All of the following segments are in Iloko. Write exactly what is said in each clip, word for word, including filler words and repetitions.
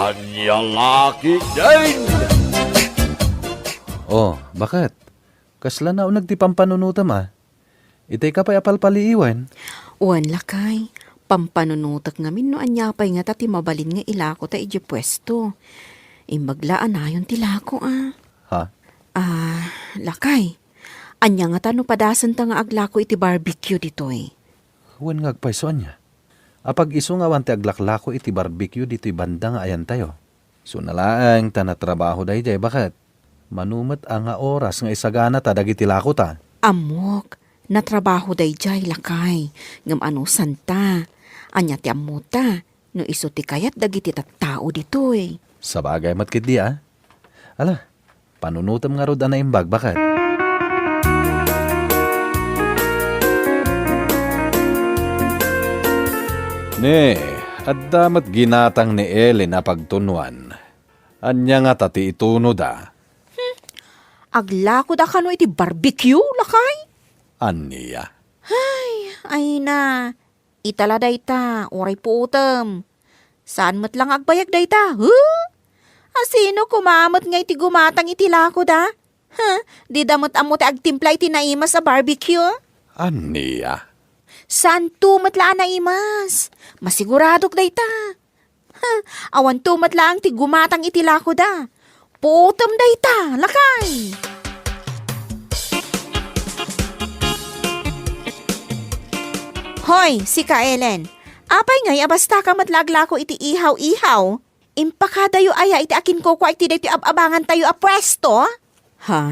Ania la ketdin? Oh, baket? Kasla nauneg ti pampanunotem a? Itay ka pay a palpaliiwen? Wen, lakay. Pampanunotek ngamin no ania pay ngata ti mabalin nga ilakota idiay puesto. Imbag la a nayon ti lako a. Ha? Ah, lakay. Ania ngata no padasenta nga aglako iti barbecue ditoy? Wen nga agpayso ania? Apag isu nga awan ti aglaklako iti barbecue ditoy banda nga ayantayo. Isuna laeng ta natrabaho daydiay, baket? Mano met a nga oras nga isaganata dagiti lakota? Ammok, natrabaho daydiay, lakay, ngem anusanta? Ania ti ammota no isu ti kayat dagiti tattao ditoy? Sabagay met ketdi a. Ala, panunotem ngarud a naimbag, baket? Ne, adda met ginatang ni Ellen a pagtunuan. Ania ngata ti itunoda? Hmm. Aglakoda kano iti barbecue, lakay? Ania? Ay, ayna. Ita la dayta, uray puotem. Saan met la nga agbayag dayta, huh? Asino koma met nga iti gumatang iti lakoda? Huh? Dida met ammo ti agtimpla iti naimas a barbecue? Ania? Saanto met la a naimas. Masiguradok dayta. Huh? Awanto met laeng ti gumatang iti lakoda. Puotem dayta, lakay! Hoy, sika, Ellen. Apay ngay a basta ka met la aglako iti ihaw-ihaw? Impakadayo aya iti akinkukua iti daytoy ab-abangantayo a puesto? Ha?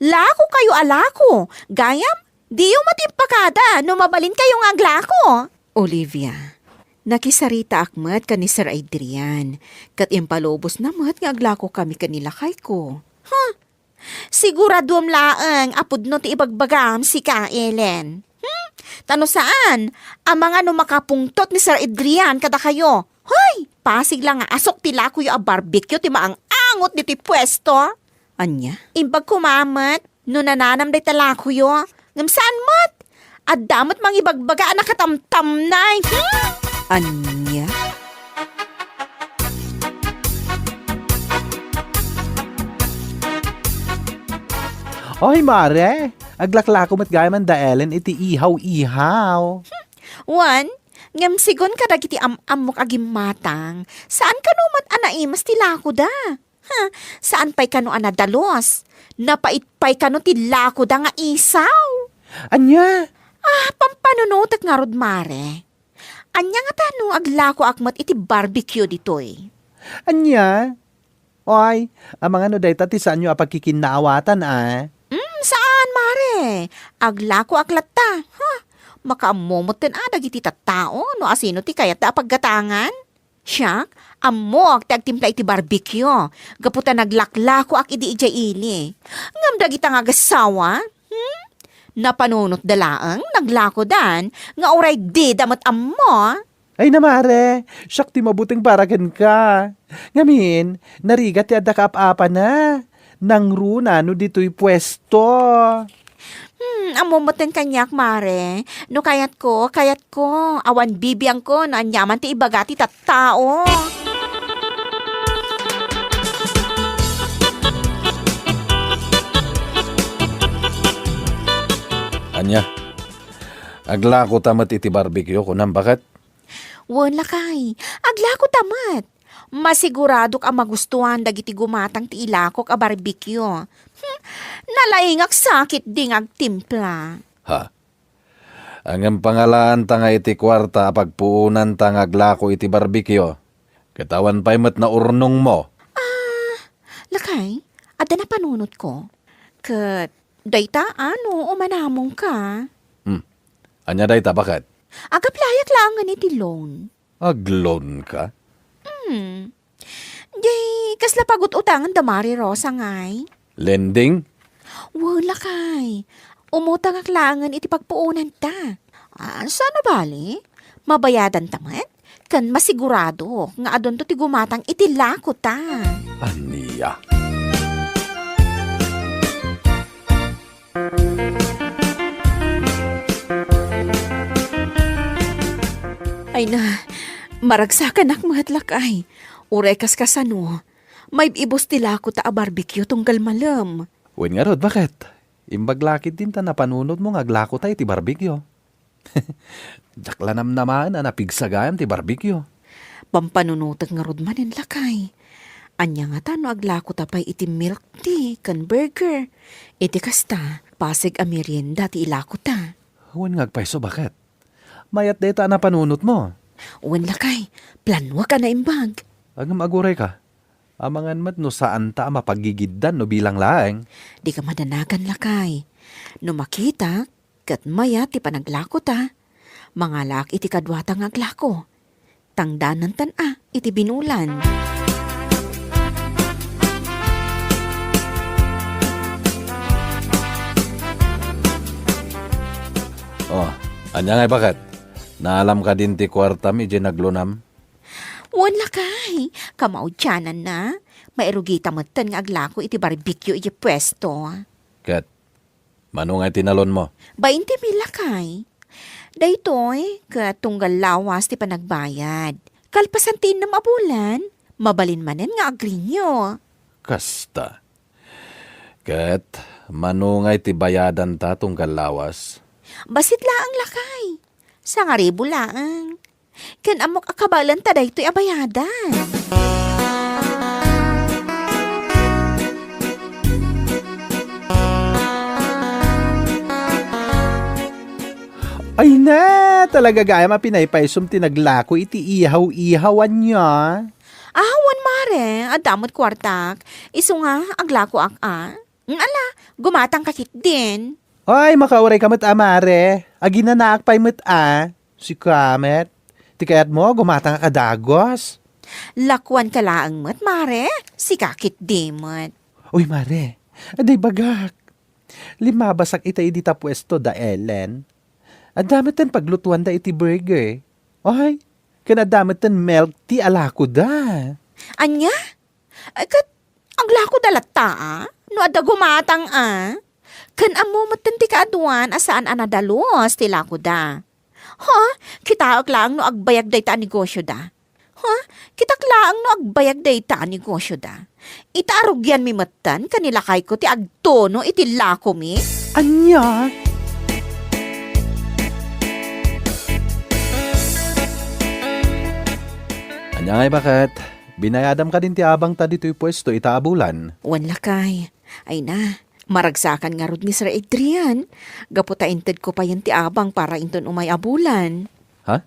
Lakokayo a lako. Gayam, diyo met impakada no mabalinkayo nga aglako. Olivia, nakisaritaak met ken ni Sir Adrian, ket impalubosna met nga aglakokami ken ni lakayko. Huh? Siguraduem laeng a pudno ti ibagbagam, sika, Ellen. Hmm? Ta no saan, amangan no makapungtot ni Sir Adrian kadakayo. Hoy! Pasig la nga asok ti lakoyo a barbecue ti maang-angot ditoy puesto. Ania? Imbag koma met no nananam dayta lakoyo. Ngem saan met? Adda met mangibagbaga a nakatamtamnay. Hmm? Ania? Oy, mare! Aglaklako met gayam da Ellen iti ihaw-ihaw. Wen, ngem sigun kadagiti am-ammok a gimmatang, saan kano met a naimas ti lakoda. Ha, saan pay kano a nadalus? Napait pay kano ti lakoda nga isaw? Ania? Ah, pampanunotek ngarud, mare. Ania ngata no aglakoak met iti barbecue ditoy? Ania? Oy, amangan no dayta ti saanyo a pagkikinnaawatan, a? Mm, saan, mare. Aglakoak latta. Ha? Makaammo metten a dagiti tattao no asino ti kayatda a paggatangan? Siak, ammok ti agtimpla iti barbecue, gapu ta naglaklakoak idi idiay ili. Ngem dagita nga agassawa, hmm? Napanunotda laeng, naglakodan, nga uray dida met ammo. Ay na, mare, siak ti mabuteng para kenka. Ngamin, narigat ti adda kaap-apana. Nangruna no ditoy puesto. Hmm, ammo metten kaniak, mare. No kayatko, kayatko. Awan bibiangko no aniaman ti ibaga ti tattao. Ania? Aglakota met iti barbecue, kunam, baket? Wen, lakay, aglakota met. Masiguradok a magustuan dagiti gumatang ti ilakok a barbecue. Hmm, nalaingak sa ketdi nga agtimpla. Ha? Ngem pangalaanta nga iti kuarta a pagpuonanta nga aglako iti barbecue, ket awan pay met naurnongmo. Ah, lakay, adda napanunotko. Ket dayta, ano, umanamongka? Hmm. Ania dayta, baket? Agaplayak laengen iti loan. Agloan ka? Hmm. Di, kasla pagut-utangan da Mari Rosa ngay? Lending? Wen, lakay. Umutangak laengen iti pagpuonanta. Ah, saan a bali? Mabayadanta met? Ken masigurado nga adunto ti gumatang iti lakota. Ania? Ay na, maragsakanak met, lakay. Uray kaskasano, maib-ibus ti lakota a barbecue tunggal malem. Wen ngarud, baket? Imbag la ketdin ta napanunotmo nga aglakota iti barbecue. Diak la namnamaen a napigsa gayam ti barbecue. Pampanunotek ngarud manen, lakay. Ania ngata no aglakota pay iti milk tea ken burger? Iti kasta, pasig a merienda ti ilakota. Wen nga agpayso, baket? Mayat dayta a napanunotmo. Wen, lakay, planuek a naimbag. Ngem agurayka, amangan met no saanta a mapagigiddan no bilang laeng. Dika madanagan, lakay. No makitak, ket mayat ti panaglakota, mangalaak iti kaduata nga aglako. Tangdanantan a iti binulan. Oh, ania ngay, baket? Naalam kadin ti kuartam idiay naglunam? Wen, lakay, kamaudiananna, mairugita metten nga aglako iti barbecue idiay puesto. Ket, mano ngay ti nalonmo? Bainte mil, lakay. Daytoy, ket tunggal lawas ti panagbayad. Kalpasan ti innem a bulan, mabalin manen nga agrenew. Kasta. Ket, mano ngay ti bayadanta tunggal lawas? Bassit laeng, lakay. Sangaribu laeng. Ken ammok a kabaelanta daytoy a bayadan. Ay na, talaga gayam a pinaypaysom ti naglako iti ihaw-ihaw, ania? Ah, wen, mare, adda met kuartak. Isu nga, aglakoak a. Mm, ala, gumatangka ketdin. Ay, makaurayka met a, mare. Aginanaak pay met a. Sika met. Ti kayatmo, gumatangka a dagus. Lakuanka laeng met, mare. Sika ketdi met. Uy, mare. Adda ibagak. Limmabasak itay dita puesto da Ellen. Adda metten paglutuanda iti burger. Ay, ken adda metten milk tea a lakoda. Ania? Ay, ket aglakoda latta a, no adda gumatang a. Ken ammo metten ti kaaduan a saan a nadalus ti lakoda. Ha? Kitaek laeng no agbayag dayta a negosyoda. Ha? Kitak laeng no agbayag dayta a negosyoda. Ita a rugianmi metten ken ni lakayko ti agtuno iti lakomi. Ania? Ania ngay, baket? Binayadam kadin ti abangta ditoy puesto ita a bulan? Wen, lakay. Ay na, maragsakan ngarud ni Sir Adrian. Gapu ta intedko payen ti abang para inton umay a bulan. Ha?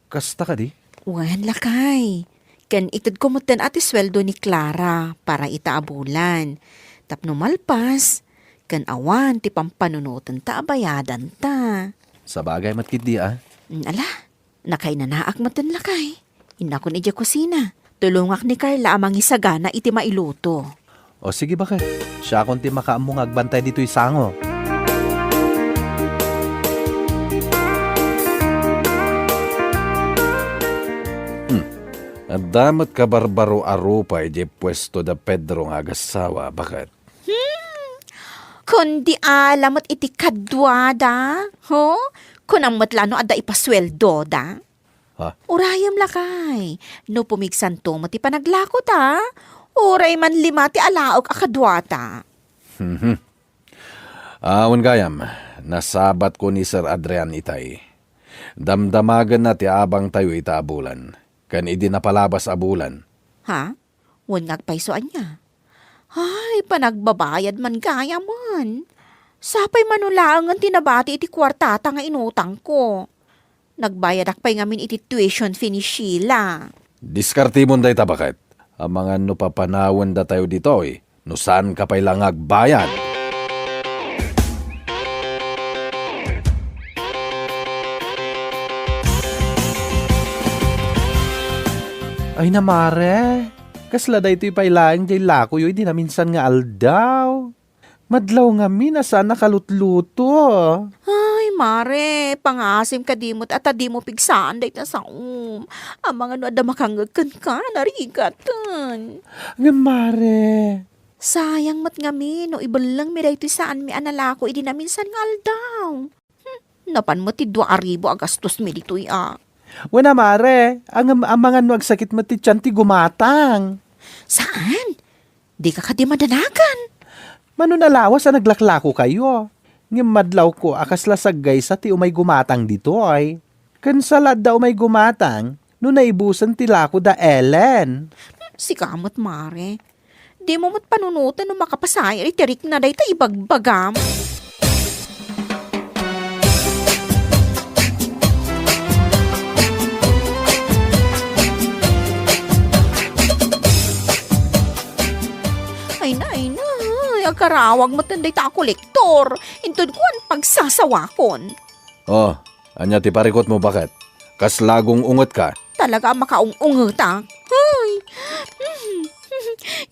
Kasta kadi? Wen, lakay. Ken itedko metten a ti sueldo ni Clara para ita a bulan. Tapno malpas, ken awan ti pampanunotenta a bayadanta. Sabagay met ketdi a. Mm, ala, nakainanaak metten, lakay. Innakon idiay kusina. Tulongak ni Carla a mangisagana iti mailuto. O sige, baket. Siakon ti makaammo nga agbantay ditoy sango. Hmm. Adda met kabarbaro a rupa idiay puesto da Pedro nga agassawa, baket. Hmm. Kundi ala met iti kaduada, ho? Kunam met la no adda ipasueldoda. Ha? Urayem lakay, no pumigsanto met ti panaglakota, uray man lima ti alaok a kaduata. Mhm. Awan gayam, nasabatko ni Sir Adrian itay. Damdamagenna ti abangtayo ita a bulan, ken idi napalabas a bulan. Ha? Wen nga agpayso ania? Ay, panagbabayad man gayamen. Sapay mano laengen ti nabati iti kuartata nga inutangko. Nagbayadak pay ngamin iti tuition fee ni Sheila. Diskartemon dayta, baket. Amangan no papanawen datayo ditoy, no saanka pay la nga agbayad. Ay na, mare. Kasla daytoy pay laeng diay lakoyo idi naminsan nga aldaw. Madlaw ngamin a saan a kalutluto. Ay, mare, pangasim kadi met a ta dimo pigsaan dayta saom. Amangan no adda makangngeg kenka, narigaten. Ngem, mare. Sayang met ngamin no ibellengmi daytoy saanmi a nalako idi naminsan nga aldaw. Hmm, napan met ti dua a ribu a gastosmi ditoy a. Wen a, mare, ngem amangan no agsakit met ti tian ti gumatang. Saan? Dika kadi madanagan? Mano a lawas a naglaklakokayo. Ngem madlawko a kasla saggaysa ti umay gumatang ditoy. Ken sa la adda umay gumatang no naibusen ti lako da Ellen. Sika met, mare. Dimo met panunoten no makapasayaat iti rikna dayta ibagbagam. Ay na, ay na. Ay, agkarawag met dayta a kolektor. Inton kuan, pagsasawakon. Oh, ania ti parikutmo, baket? Kasla gung-ungetka? Talaga a makaung-ungetak. Ay.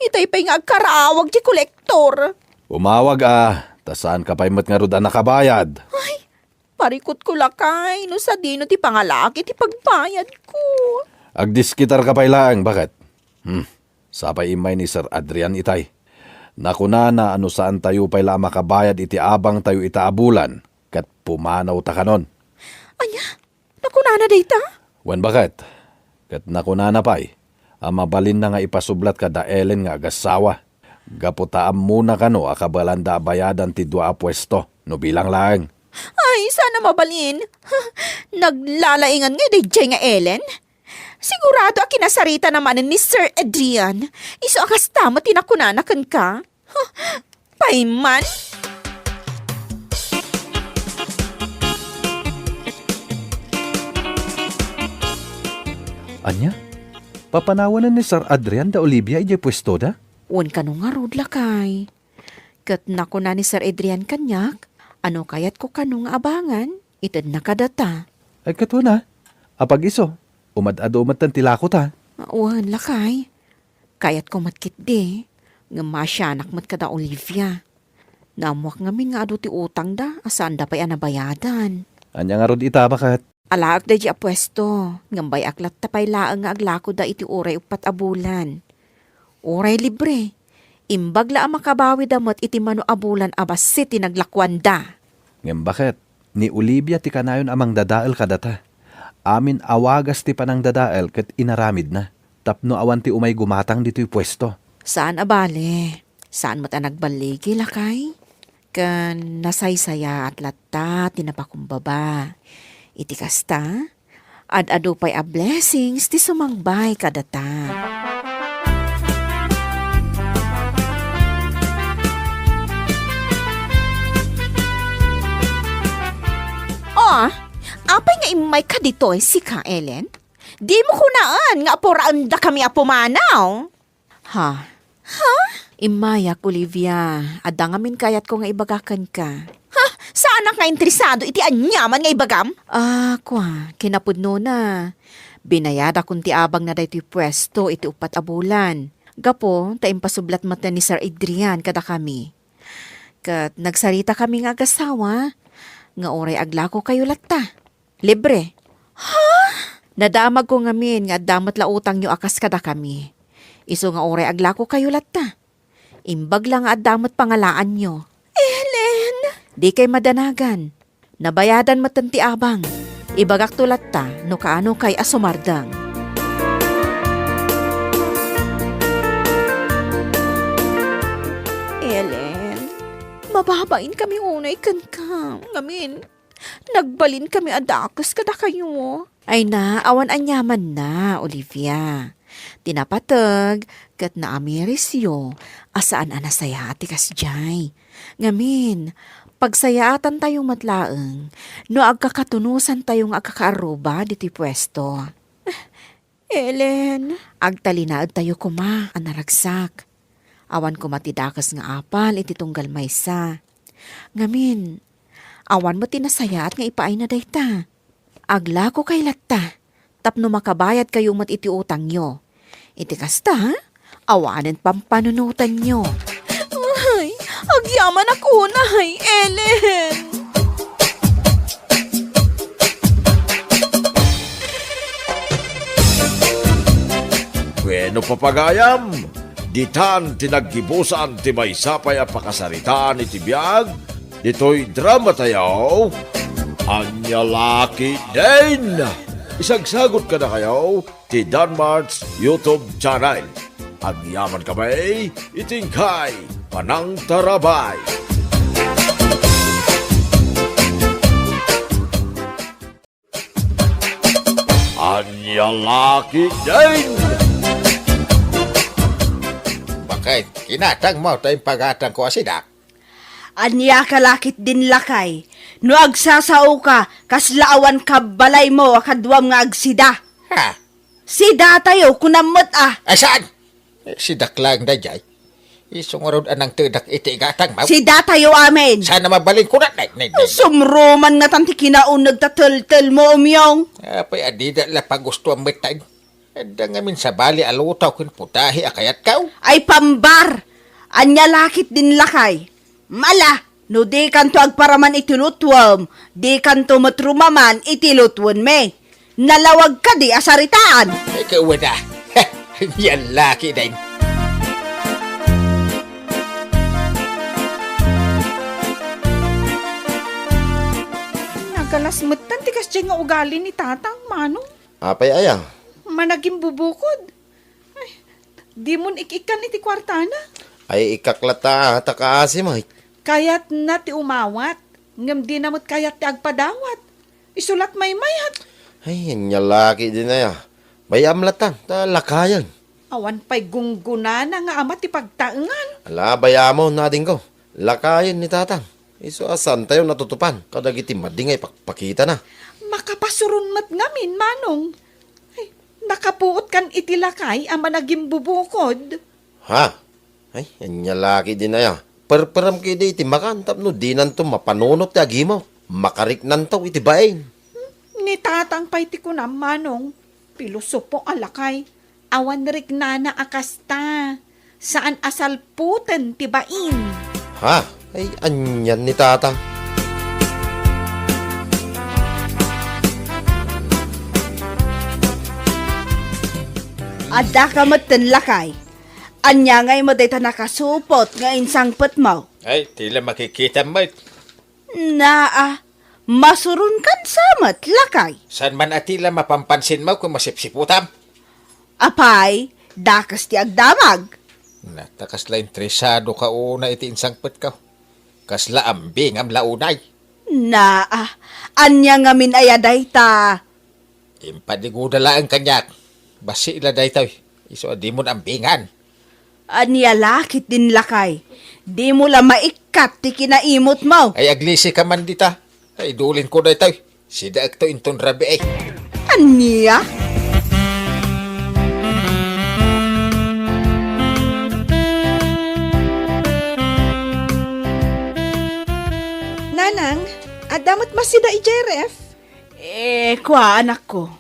Itay pay nga agkarawag ti kolektor. Umawag a, ta saanka pay met ngarud a nakabayad. Ay, parikutko lakay, no sadino ti pangalaki ti pagbayadko. Agdiskitarka pay laeng, baket? Hmm, sapay immay ni Sir Adrian itay. Nakunana a no saantayo pay la a makabayad iti abangtayo ita a bulan, ket pumanawta kanon. Ania? Nakunana dayta? Wen, baket. Ket nakunana pay a mabalinna nga ipasublat kada Ellen nga agassawa, gapu ta ammona kano a kabaelanda a bayadan ti dua a puesto, no bilang laeng. Ay, saan a mabalin. Naglalaingan ngay daydiay nga Ellen? Sigurado a kinasaritana manen ni Sir Adrian. Isu a kasta met ti nakunana kenka. Huh, pay man? Ania? Papanawanen ni Sir Adrian da Olivia idiay puestoda? Wen, kano ngarud, lakay. Ket nakuna ni Sir Adrian kaniak, a no kayatko kano nga abangan, itedna kadata. Ay, ket wen a, apag-isu, umad-adu metten ti lakota. Wen, lakay. Kayatko met ketdi, ngem maasianak met kada Olivia. Naammoak ngamin nga adu ti utangda a saanda pay a nabayadan. Ania ngarud ita, baket? Alaek daydiay a puesto, ngem bay-ak latta pay laeng nga aglakoda iti uray uppat a bulan. Uray libre, imbag la a makabawida met iti mano a bulan a bassit ti naglakuanda. Ngem baket, ni Olivia ti kanayon a mangdadael kadata. Amin a wagas ti panangdadael ket inaramidna, tapno awan ti umay gumatang ditoy puesto. Saan a bale. Saan met a nagballigi, lakay? Ken nasaysayaat latta ti napakumbaba. Iti kasta, ad-adu pay a blessings ti sumangbay kadata. Oh, apay nga immayka ditoy, sika, Ellen? Dimo kunaen nga apuraendakami a pumanaw? Ha? Ha? Immayak, Olivia. Adda ngamin kayatko nga ibaga kenka. Ha? Saanak nga interesado iti aniaman nga ibagam? Ah, kua, kinapudnona. Binayadakon ti abangna daytoy puesto iti uppat a bulan. Gapu ta impasublat met ni Sir Adrian kadakami. Ket nagsaritakami nga agasawa nga uray aglakokayo latta, libre. Ha? Nadamagko ngamin nga adda met la utangyo a kas kadakami. Isu nga uray aglakokayo latta. Imbag la nga adda met pangalaanyo. Ellen! Dikay madanagan. Nabayadan metten ti abang. Ibagakto latta no kaanokay a sumardeng. Ellen, mababainkami unay kenka. Ngamin, nagbalinkami a dakes kadakayo. Ay na, awan aniamanna, Olivia. Ti napateg ket naamirisyo a saan a nasayaat ti kasdiay. Ngamin, pagsayaatantayo met laeng no agkakatunosantayo nga agkakaarruba ditoy puesto. Ellen. Agtalinaedtayo koma a naragsak. Awan koma ti dakes nga apal iti tunggal maysa. Ngamin, awan met ti nasayaat nga ipaayna dayta. Aglakokay latta tapno makabayadkayo met iti utangyo. Iti kasta, awanen pampanunotanyo. Ay, agyamanak unay, Ellen! Bueno, papagayam, ditan ti naggibusan ti maysa pay a pakasaritaan iti biag ditoy drama tayo, Ania La Ketdin. Isagsagut kadakayo ti Danmart's YouTube channel. Agyaman kami iti inkay panangtarabay. Ania la ketdin? Baket, kinatangmo ta impagatangko a sida? Ania ka la ketdin, lakay? No agsasaoka, kasla awan kabbalaymo a kaduam nga agsida. Ha? Sidatayo, kunam met a. Ay, saan? Eh, sidak laeng daydiay. Isu ngarud a nangtedak iti igatangmo. Sidatayo amin. Saan a mabalin ko na? Nay, nay, nay, nay. Sumruman ngatan ti kinauneg ta teltelmo, Umyong. Apay a dida la pagustuan met tayo. Adda ngamin sabali a luto ken putahe a kayatko. Ay, pambar! Ania la ketdin, lakay? Mala, no dikanto agparaman iti lutuem, dikanto met rumaman iti lutuenmi. Nalawag kadi a saritaan? Ikaw da. Yan laki din. Nagalas metten ti kasdiay nga ugali ni Tatang, Manong. Apay aya? Managimbubukod. Ay, dimon ik-ikkan iti kuartana. Ay, ikkak latta, ta kaasi met. Kayatna ti umawat, ngem dina met kayat ti agpadawat. Isu lat maymayat. Ay, ania la ketdin aya. Bay-am latta, ta lakayen. Awan pay gunggonana nga ama ti pagtaengan. Ala, bay-amon, adingko. Lakayen ni Tatang. Isu a saantayo natutupan kadagiti madi nga ipakpakitana. Makapasuron met ngamin, Manong. Ay, nakapuotkan iti lakay a managimbubukod. Ha? Ay, ania la ketdin aya. Perperem ketdi iti makan tapno dinanto mapanunot ti agimok. Makariknanto iti bain. Hmm, ni Tatang pay ti kunam, Manong. Pilosopo a lakay. Awan riknana a kasta. Saan a salputen ti bain. Ha? Ay, anian ni Tatang? Adda ka metten, lakay. Ania ngay met dayta nakasupot nga insangpetmo? Ay, ti la makikitam met. Naa, masuronkan sa met, lakay. Saan man a ti la mapampansinmo ken masipsiputam? Apay, dakes ti agdamag. Nata, kasla interesado ka una iti insangpetko. Kasla ambingam la unay. Naa, ania ngamin aya dayta? Impadiguda laeng kaniak. Bassit la daytoy. Isu a dimon ambingan. Ania la ketdin, lakay? Dimo la maikkat ti kinaimutmo. Ay, aglisi ka man dita. Ay, idulinko daytoy. Sidaekto inton rabii. Ania? Nanang, adda met masida idiay ref? Eh, kua, anakko.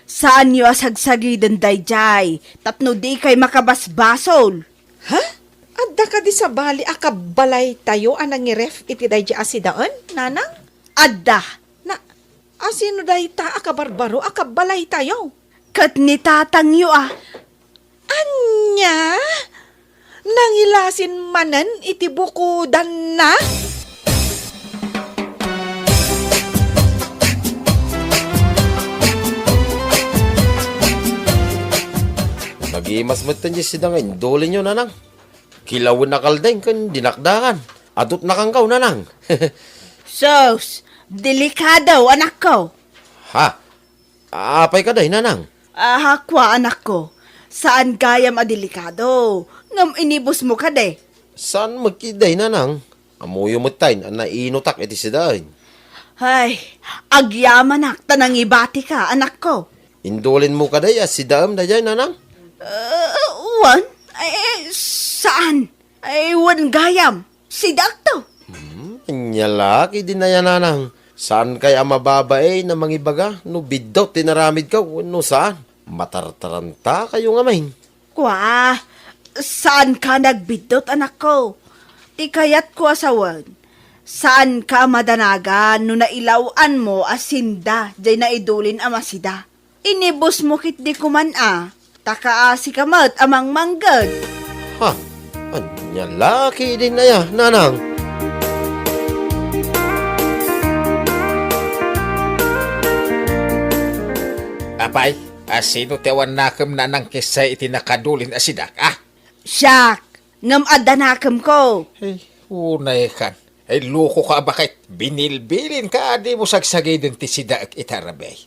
Saanyo a sagsagiden daydiay tapno dikay makabasbasol. Ha? Adda kadi sabali a kabbalaytayo a nangiref iti daydiay a sidaen, Nanang? Adda. Na, asino dayta a kabarbaro a kabbalaytayo? Ket ni tatangyo a. Ania? Nangilasin manen iti bukodanna? Nagimas metten diay sida nga indulinyo, Nanang. Kilawen a kaldeng ken dinakdakan. Adutnakankaw, Nanang. Sus, delikado, anakko. Ha? Apay kadi, Nanang? Ah, kua, anakko. Saan gayam a delikado. Ngem inibusmo kadi. Saan met kadi, Nanang? Ammoyo metten a nainutak iti sidaen. Ay, agyamanak ta nangibatika, anakko. Indulinmo kadi a sidaem daydiay, Nanang? Ah, wen, eh, saan? Ay, wen gayam, sidaekto. Hmm, ania la ketdin aya, Nanang? Saankay a mababain a mangibaga no biddut ti inaramidko wenno saan? Matartarantakayo ngamin. Kua, saanka nagbiddut, anakko. Ti kayatko a sawen, saanka a madanagan no nailaw-anmo a sinda diay naidulin a masida. Inibusmo ketdi koman a, ta kaasika met a mangmangged. Ha? Ania la ketdin aya, Nanang? Pay, a sino ti awan nakemna a nangkessay iti nakadulin a sidak, a? Siak, ngem adda nakemko. Ay, unay kan. Ay, loko ka a baket. Binilbilin ka a dimo sagsagiden ti sidaek ita rabii.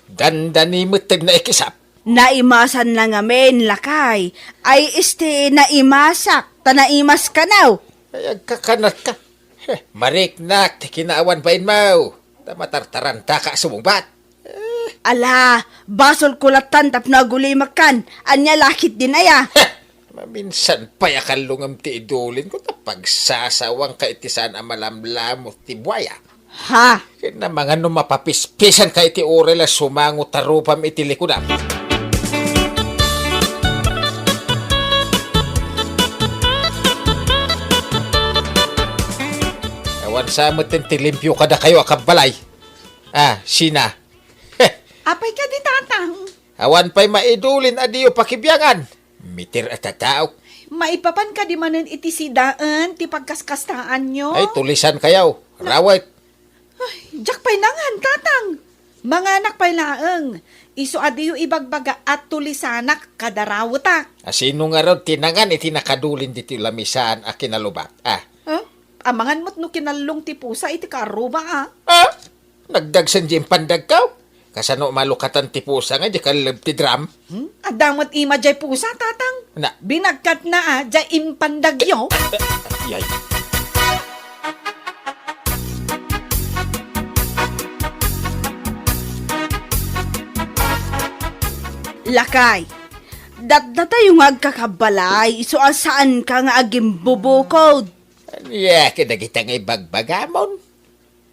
Dandani met ti naikisap. Naimasanna ngamin, lakay. Ay, isti naimasak, ta naimaskanaw. Ay, agkakanatka. Heh, mariknak ti kinaawan bainmo. Ta matartaranta ka a sumungbat. Ala, basolko lattan tapno agulimakkan. Ania la ketdin aya? Heh, maminsan pay a kallungem ti idulinko ta pagsasawanka iti saan a malamlamot ti buaya. Ha? Ken namangan no mapapispisanka iti uray la sumango ta rupam iti likudam. Awan sa met ti limpio kadakayo a kabbalay. Ah, sina? Heh. Apay kadi, Tatang? Awan pay maidulin a diyo pakibiangan. Miter a tataok. Maipapan kadi manen iti sidaen ti pagkaskastaanyo? Ay, tulisan kayaw. Rawet. Ay, diak pay nangan, Tatang. Manganak pay laeng. Isu a diyo ibagbaga a tulisanak kada rawetak. A sino ngarud ti nangan iti nakadulin ditoy lamisaan a kinalubak? Ah. Huh? Amangan met no kinallong ti pusa iti karruba, ah. Ah? Nagdagsen di impandagko? Kasano malukatan ti pusa nga di kalleb ti drum? Hmm? Adda met ima jay pusa, Tatang. Na. Binagkatna, ah, jay impandagyo. Yay. Lakay, datdatayo nga agkakabbalay, isu a saanka nga agimbubukod. Ania kadagita nga ibagbagamon?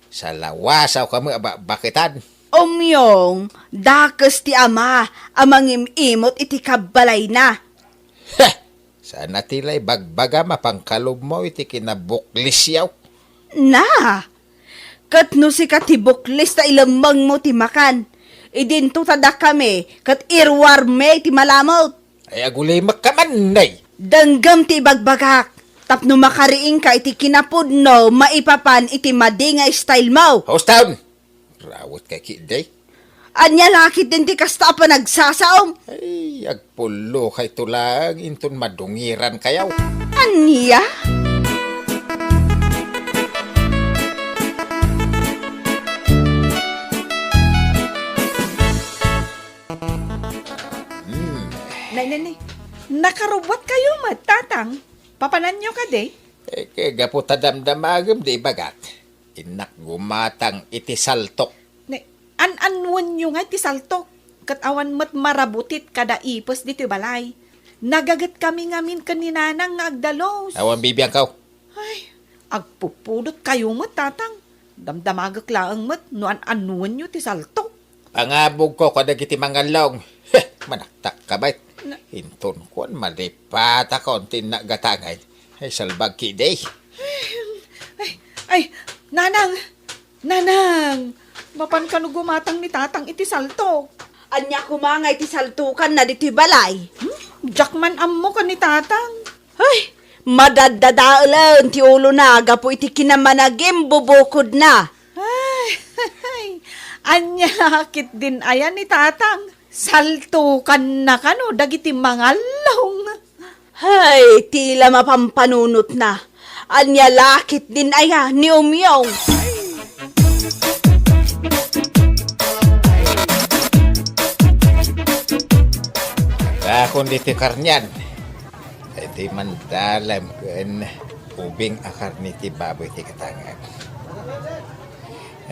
Salawasawka met a bakbaketan. Umyong, dakes ti ama a mangim-imot iti kabbalayna. Heh! Saan a ti la ibagbagam a pangkalubmo iti kinabuklisyo? Na! Ket no sika ti buklis ta ilemmengmo ti makan, idinto ta dakami ket iruarmi ti malamut. Ay, agulimek ka man, nay! Denggem ti ibagbagak, tapno makariingka iti kinapudno maipapan iti madi nga style mo. Houston! Rawet ka, kidday. Ania la ketdin ti kasta a panagsasaom? Ay, agpullo kay tulang inton madungiran kayaw. Ania? Hmm. Nay, nay, nay. Nakarubbuat kayo met, Tatang. Papananyo kadi? Eh, kay gapu ta damdamagem di ibagak. Innak gumatang iti saltok. Ne, an-annuenyo nga iti saltok. Ket awan met marabutit kada ipes ditoy balay. Nagaget kami ngamin ken ni Nanang nga agdalus. Awan bibiangkaw. Ay, agpupudot kayo met, Tatang. Damdamagek laeng met no an-annuenyo ti saltok. Pangabugko kadagiti mangallong. Heh, manaktak ka met. Na- Inton kuan, malipatakon ti innak gatangay. Ay, salbag kidi. Ay, ay, Nanang! Nanang! Mapan kano gumatang ni Tatang iti saltok? Ania koma nga iti saltokanna ditoy balay? Hmm? Diak man ammo ken ni Tatang. Ay, madaddadaelen ti ulona gapu iti kinamanagimbubukudna. Ay, ania la ketdin aya ni Tatang? Saltokanna kano dagiti mangallong. Hay, ti la mapampanunotna. Ania la ketdin aya ni Umyong? Dakon ditoy karnian. Iti mandalem ken ubing a karni ti baboy ti gatangek.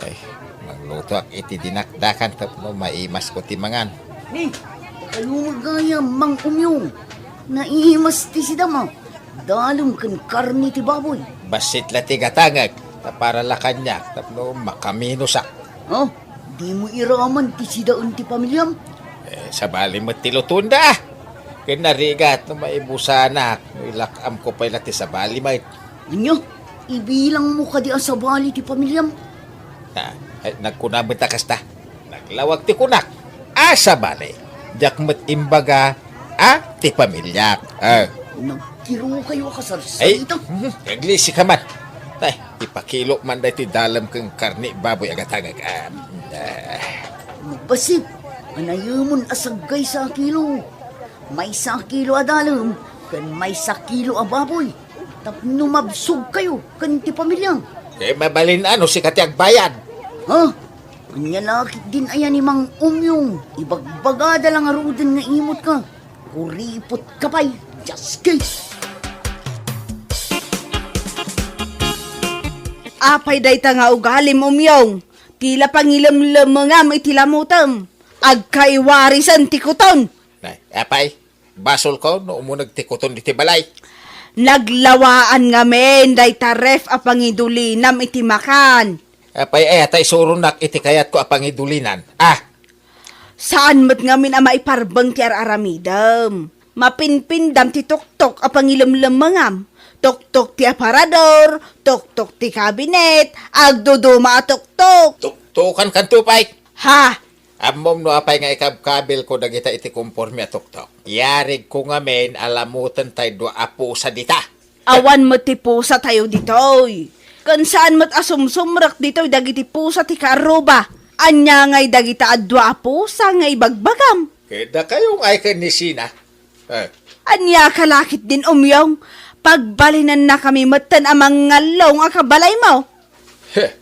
Ay, manglutoak iti dinakdakan tapno maimasko ti mangan. Ni, kalumo gayam, Mang Umyong. Naimas ti sidam a dalem ken karni ti baboy. Bassit la ti gatangek, ta para la kaniak tapno makaminusak. Oh, dimo iraman ti sidaen ti pamiliam? Eh, sabali met ti lutonda. Ken narigat no maibusanak, no ilak-amko pay la ti sabali met. Ania? Ibilangmo kadi a sabali ti pamiliam? Ah, eh, nagkuna met a kasta. Naglawag ti kunak. A sabali. Diak met imbaga a ti pamiliak. Ah. Nagkirukayo a kasarsaita. Ay, mhm, aglisi ka man. Ay, ipakilo man daytoy dalem ken karni baboy a gatangek. Ah, ah. Bassit. Anayemon a saggaysa a kilo. Maysa a kilo a dalem ken maysa a kilo a baboy tapno mabsogkayo ken ti pamiliam. Eh, mabalin a no sika ti agbayad? Ha? Ania la ketdin aya ni Mang Umyong? Ibagbagada la ngaruden nga imutka. Kuripot ka pay, Jaski! Apay dayta nga ugalim, Umyong? Ti la pangilemlemengam iti lamutem. Agkaiwarisen ti kuton. Nay, apay, basolko no umuneg ti kuton iti balay. Naglawaan ngamin dayta ref a pangidulinam iti makan. Apay, aya ta isuronak iti kayatko a pangidulinan. Ah! Saan met ngamin a maiparbeng ti ar-aramidem. Mapinpindam ti tuktok a pangilemlemengam. Tuktok ti aparador, tuktok ti kabinet, agduduma a tuktok. Tuktokan kanto pay. Ha? Ammom no apay nga ikabkabilko dagita iti komporme a tuktok? Yarigko ngamin a lamoten tay dua a pusa dita. Awan met ti pusatayo ditoy. Ken saan met a sumsumrek ditoy dagiti pusa ti kaarruba. Ania ngay dagita a dua a pusa nga ibagbagam? Ket dakayo ngay ken ni Sina? Eh. Ania ka la ketdin, Umyong? Pagbalinannakami metten a mangngallong a kabalaymo. Heh,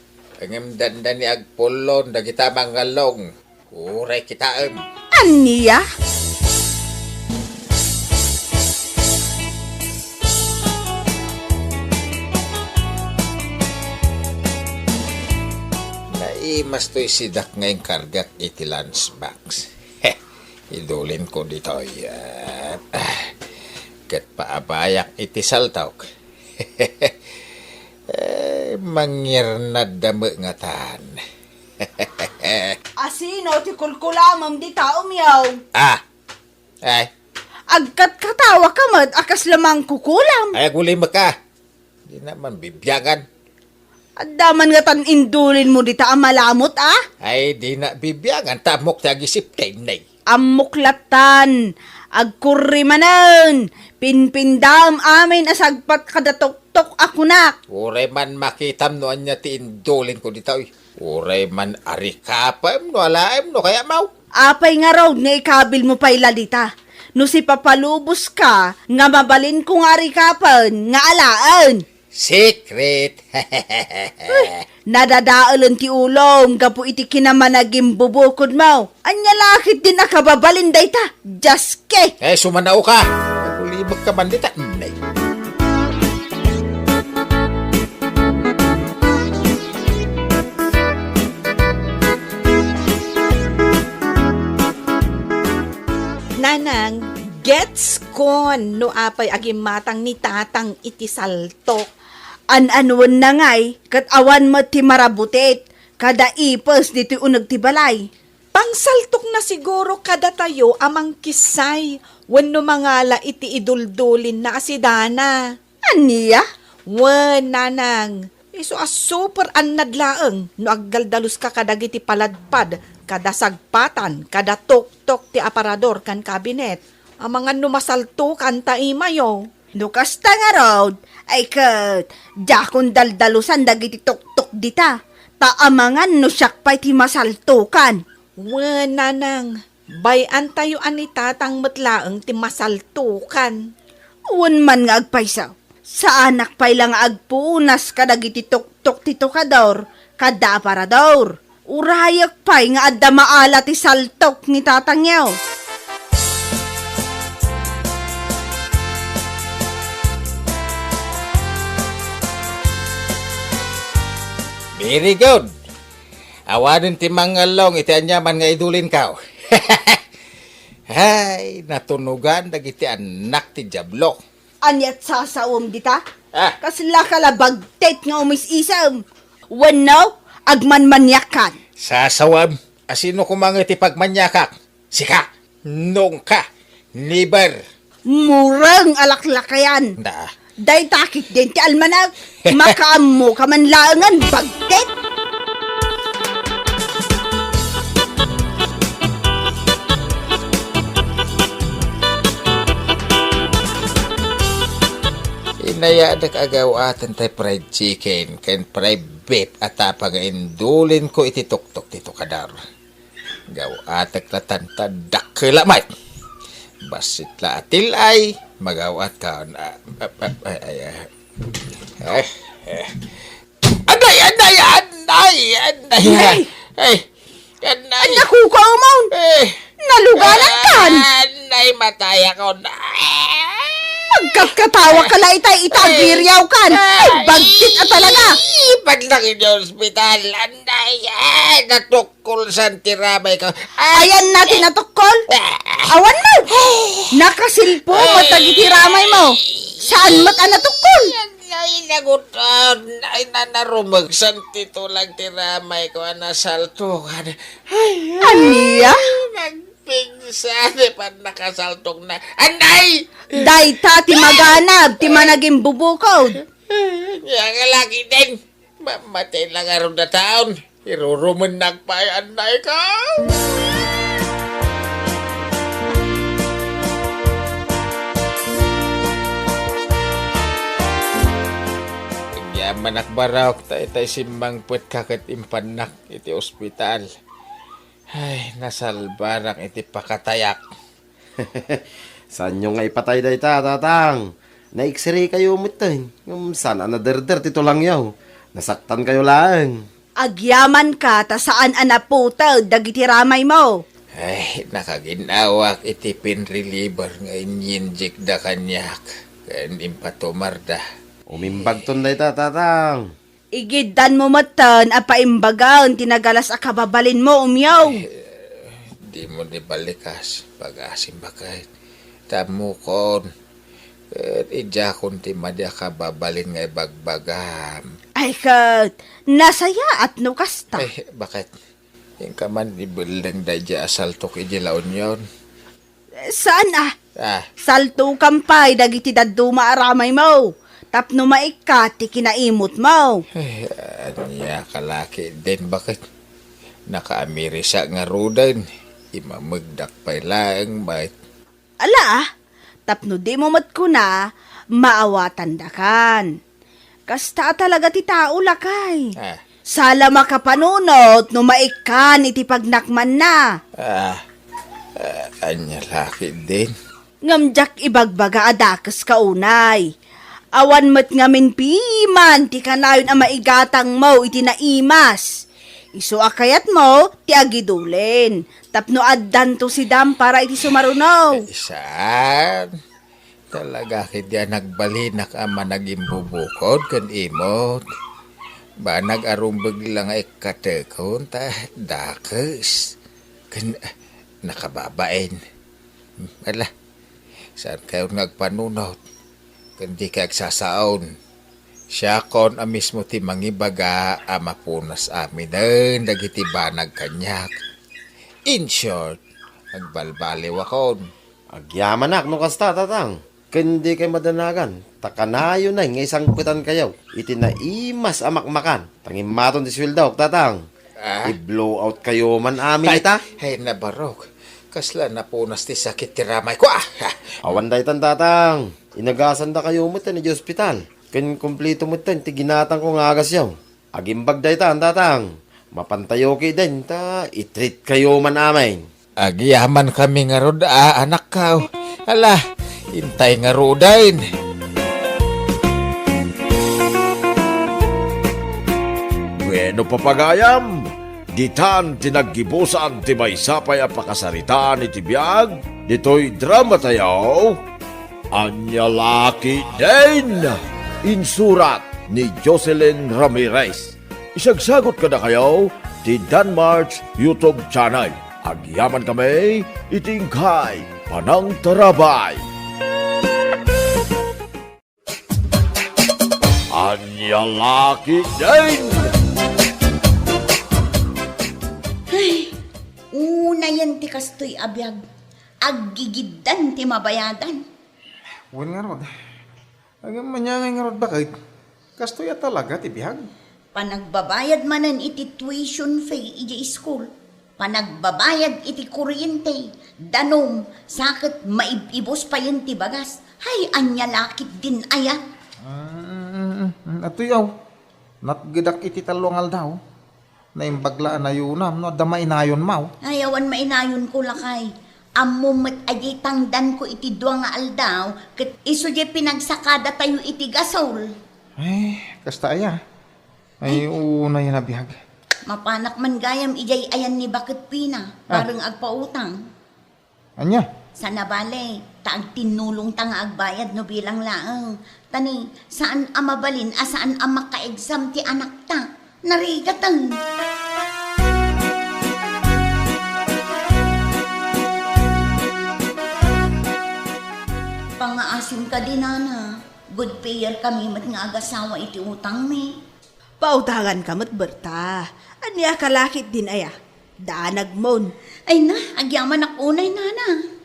ngem dandani agpullon dagita mangngallong. Uray kitaem. Ania? Naimas toy sidak nga inkargak iti lunch box. Heh, idulinko ditoy. Ah, ah. Ket paabayak iti saltok. Eh, mangyernadda met ngatan. Asino ti kulkulamem dita, Umyong? Ah! Ay. Agkatkatawa ka met a kasla mangkukulam. Ay, agulimek ka. Dina man bibiangan. Adda man ngatan indulinmo dita a malamut, a? Ay, dina bibiangan, ta ammok ti agisip ken nay. Ammok lattan, agkurri manen, pinpindam amin a sagpat kada tuktok a kunak. Uray man makitam no ania ti indulinko ditoy. Uray man arikapem no alaem no kayatmo. Apay ngarud nga ikabilmo pay la dita? No sipapaluboska nga mabalinko nga arikapen nga alaen. Secret. Nadadaelen ti ulom gapu iti kinamanagimbubukodmo. Ania la ketdin a kababalin dayta? Jaski! Eh, sumanaoka! Agulibek ka man dita. Nay. Nanang, gets kon no apay agimatang ni Tatang iti saltok. An-anuenna ngay, ket awan met ti marabutit, kada ipes ditoy uneg ti balay. Pangsaltokna siguro kadatayo a mangkissay wenno mangala iti iduldulinna a si Dana. Ania? Wen, nanang, isu a super annad laeng no agdaldaluska kadagiti paladpad, kada sagpatan, kada tuktok ti aparador ken kabinet. Amangan no masaltokan ta imayo. No kasta ngarud, ay ket, diakon daldalusan dagiti tuktok dita, ta amangan no siak pay ti masaltokan. Wen, nanang, bay-antayo a ni Tatang met laeng ti masaltokan. Wen man nga agpayso, saanak pay la nga agpunas kadagiti tuktok ti tukador kadda aparador. Urayek pay nga adda maala ti saltok ni tatangyo. Very good. Awanen ti mangngallong iti aniaman nga idulinko. Hay, natunogan dagiti annak ti Diablo. Ania't sasawem dita? Ah. Kasla ka la bagtit nga umis-isem. Wenno, agmanmaniakkan. Sasawem? Asino koma nga ti pagmaniakak? Sika? Nunka? Never. Mureng a laklakayan. Da. Dayta ketdin ti almanag. Makaammo ka man laengen, bagtit. Inayadek a gawaten tay fried chicken ken fried beef a tapang nga indulinko iti tuktok ti tukador. Gaw-atek la tan ta dakkel la met. Bassit la a til-ay, magaw-at ka. Ah, ah, ah, ay, ay, ay. Eh, eh. Anay, anay, anay, anay. Ay. Ay, anay. Ania, kukuaw, Maun? Eh. Naluganan kan? Anay, matayakon. Agkatkatawa ka la itay ita, agiriaw kan. Ay, bagtit a talaga. Ipadlak iti ospital. Anay, eh, natukkol san ti ramay ko. Ay, ania ti natukkol? Awan mo. Nakasilpo met dagiti ramay mo. Saan met a natukkol? Ay, naguton. Ay, nanarumegsan ti tulag ti ramay ko a nasaltokan. Ay, ania? Nagpigsa ti pannakasaltokna. Anay! Dayta ti maganab, ti managimbubukod. Ania nga laki din. Mamatay la ngarud a taon. Irurumennak pay, anay ka. Agyamanak, Barok, ta itay simmangpetka ket impannak iti ospital. Ay, nasalbanak iti pakatayak. Saanyo nga ipatay dayta, Tatang. Na-X-ray kayo metten, ngem saan a naderder ti tulangyo. Nasaktan kayo laeng. Agyamanka ta saan a naputed dagiti ramay mo. Ay, nakaginawak iti pain reliever nga inyinjekda kaniak ken impatumarda. Umimbagton dayta, Tatang. Igiddan mo metten a paimbagan ti nagalas a kababalin mo, Umyaw. Eh, dimo ni balikas, pagasim baket. Tammukon. Ket idiakon ti madi a kababalin nga ibagbagam. Ay, ket, nasayaat no kasta. Eh, baket? Inka man ibelleng daydi a saltok idi La Union. Saan a? Ah. Saltokan pay dagiti dadduma a ramay mo. Tapno maikkat ti kinaimot mo. Eh, ania ka laki den, baket? Nakaamirisak ngaruden. Imamegdak pay laeng, baket. Ala, ah, tapno dimo met kuna, maawatandakan. Kasta a talaga ti tao, lakay. Ah. Sala makapanunot no maikkan iti pagnakmanna. Ah, ah, ania laki din? Ngem diak ibagbaga a dakes ka unay. Awan met ngamin piman ti kanayon a maigatangmo iti naimas. Isu a kayatmo ti agidulin, tapno addanto si Dam para iti sumaruno. Eh, saan? Talaga ketdi a nagbalinak a managimbubukod ken imot. Banag a rumbeg la nga ikkatekon ta dakes ken nakababain. Ala, saan kayon nga agpanunot ken dikay agsasaon? Siakon a mismo ti mangibaga a mapunas aminen dagiti banag kaniak. In short, agbalbaliwakon. Agyamanak no kasta, Tatang. Ken dikay madanagan, ta kanayon nga isangpetankayo iti naimas a makmakan. Ta ngimmaton ti sueldok, Tatang. Ah? I-blow out kayo man amin ita. Ay, nabarok. Kasla napunas ti sakit ti ramay ko. Ah! Awan daytan, Tatang. Inagasandakayo met idiay ospital. Ken kumpleto met ti ginatangko nga agasyo. Agimbag daytan, Tatang. Mapantayo ketdin ta i-treat kayo man amin. Agyamankami ngarud a, anakko. Ala, intay ngaruden. Bueno, papagayam, ditan ti naggibusan ti maysa pay a pakasaritaan iti biag ditoy dramatayo. Ania la ketdin? Insurat ni Jocelyn Ramirez. Isagsagot kadakayo ti Danmart's YouTube channel. Agyamankami iti inkay panangtarabay. Ania la ketdin? Ay, unayen ti kastoy a biag. Aggigiddan ti mabayadan. Wen ngarud. Ngem ania ngay ngarud, baket? Kastoy a talaga ti biag? Panagbabayad manen iti tuition fee idiay school. Panagbabayad iti kuryente, danum, sa ket maib-ibus payen ti bagas. Hay, ania la ketdin aya? Mm, mm, mm, mm. Atoy, aw. Natgedak iti tallo nga aldaw. Naimbag la a nayunam no adda mainayonmaw. Ay, awan mainayonko, lakay. Ammom met a diay tangdanko iti dua nga aldaw, ket isu diay pinagsakadatayo iti gasol. Ay, kasta aya. Ay, unayen a biag. Mapanak man gayam idiay ayan ni Baket Pina, ah, bareng agpautang. Ania? Saan a bale, ta agtinnulongta nga agbayad no bilang laeng. Ta ni, saan a mabalin a saan a makaexam ti anakta. Narigaten. Pangaasim kadi, nana. Good payer kami met nga agasawa iti utangmi. Pautanganka met, Berta. Ania ka lakit din aya? Danagmon. Ay na, agyamanak unay, nana.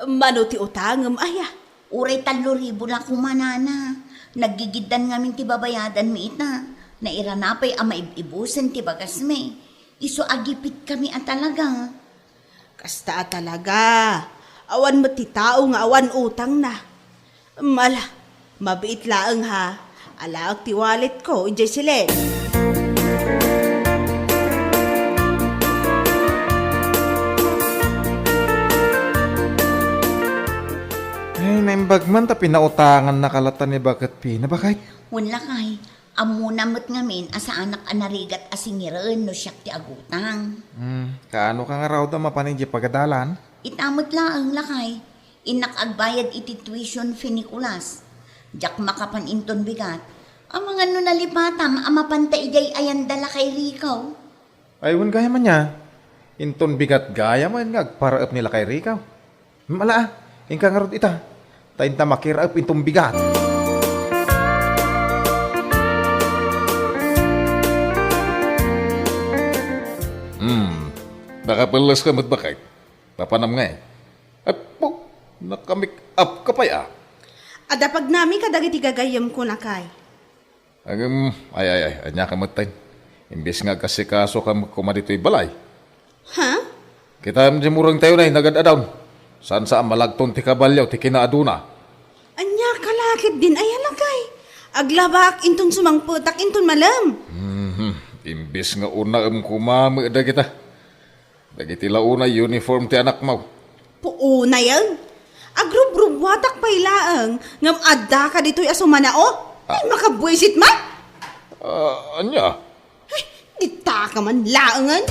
Mano ti utangem aya? Uray tallo ribu la koma, nana. Naggigiddan ngamin ti babayadanmi ita. Nairana pay a maib-ibusen ti bagasmi. Isu a gipitkami a talaga. Kasta a talaga. Awan met ti tao nga awan utangna. Mala, mabiit laeng ha. Alaek ti walletko idiay siled. Ay, naimbag man ta pinautangannaka latta ni Baket Pina, baket. Wen, lakay, ammona met ngamin a saanak a narigat a singireen no siak ti agutang. Hmm, kaano ka ngarud a mapan idiay pagadalan? Ita met laeng, lakay. Innak agbayad iti tuition fee ni Kulas. Diak makapan inton bigat. Amangan no nalipatam a mapanta idiay ayanda, lakay Rico. Ay, wen gayam ania. Inton bigat gayam nga agparaep ni lakay Rico. Hmm, ala, ah. Inka ngarud ita. Ta inta makiraep inton bigat. Hmm. Nakapelles ka met, baket? Papanam ngay? Apo, naka-make up ka pay, ah. Adda pagnami kadagiti gagayyemko, lakay. Agem, ay, ay, ay, ania ka metten? Imbes nga agkasikaso ka met koma ditoy balay. Ha? Kitaem diay murengtayo nay, nagad-adaw. Saan sa a malagton ti kabalio ti kinaaduna? Ania ka lakit din aya, lakay? Aglabak inton sumangpetak inton malem. Mhm. Imbes nga unaem koma met dagita. Dagiti la unay uniform ti anakmo. Puunayen? Agrubrubbuatak pay laeng ngem addaka ditoy a sumanao? Ay, ah, makabuisit man! Ah, ania? Ay, ditaka man laengen!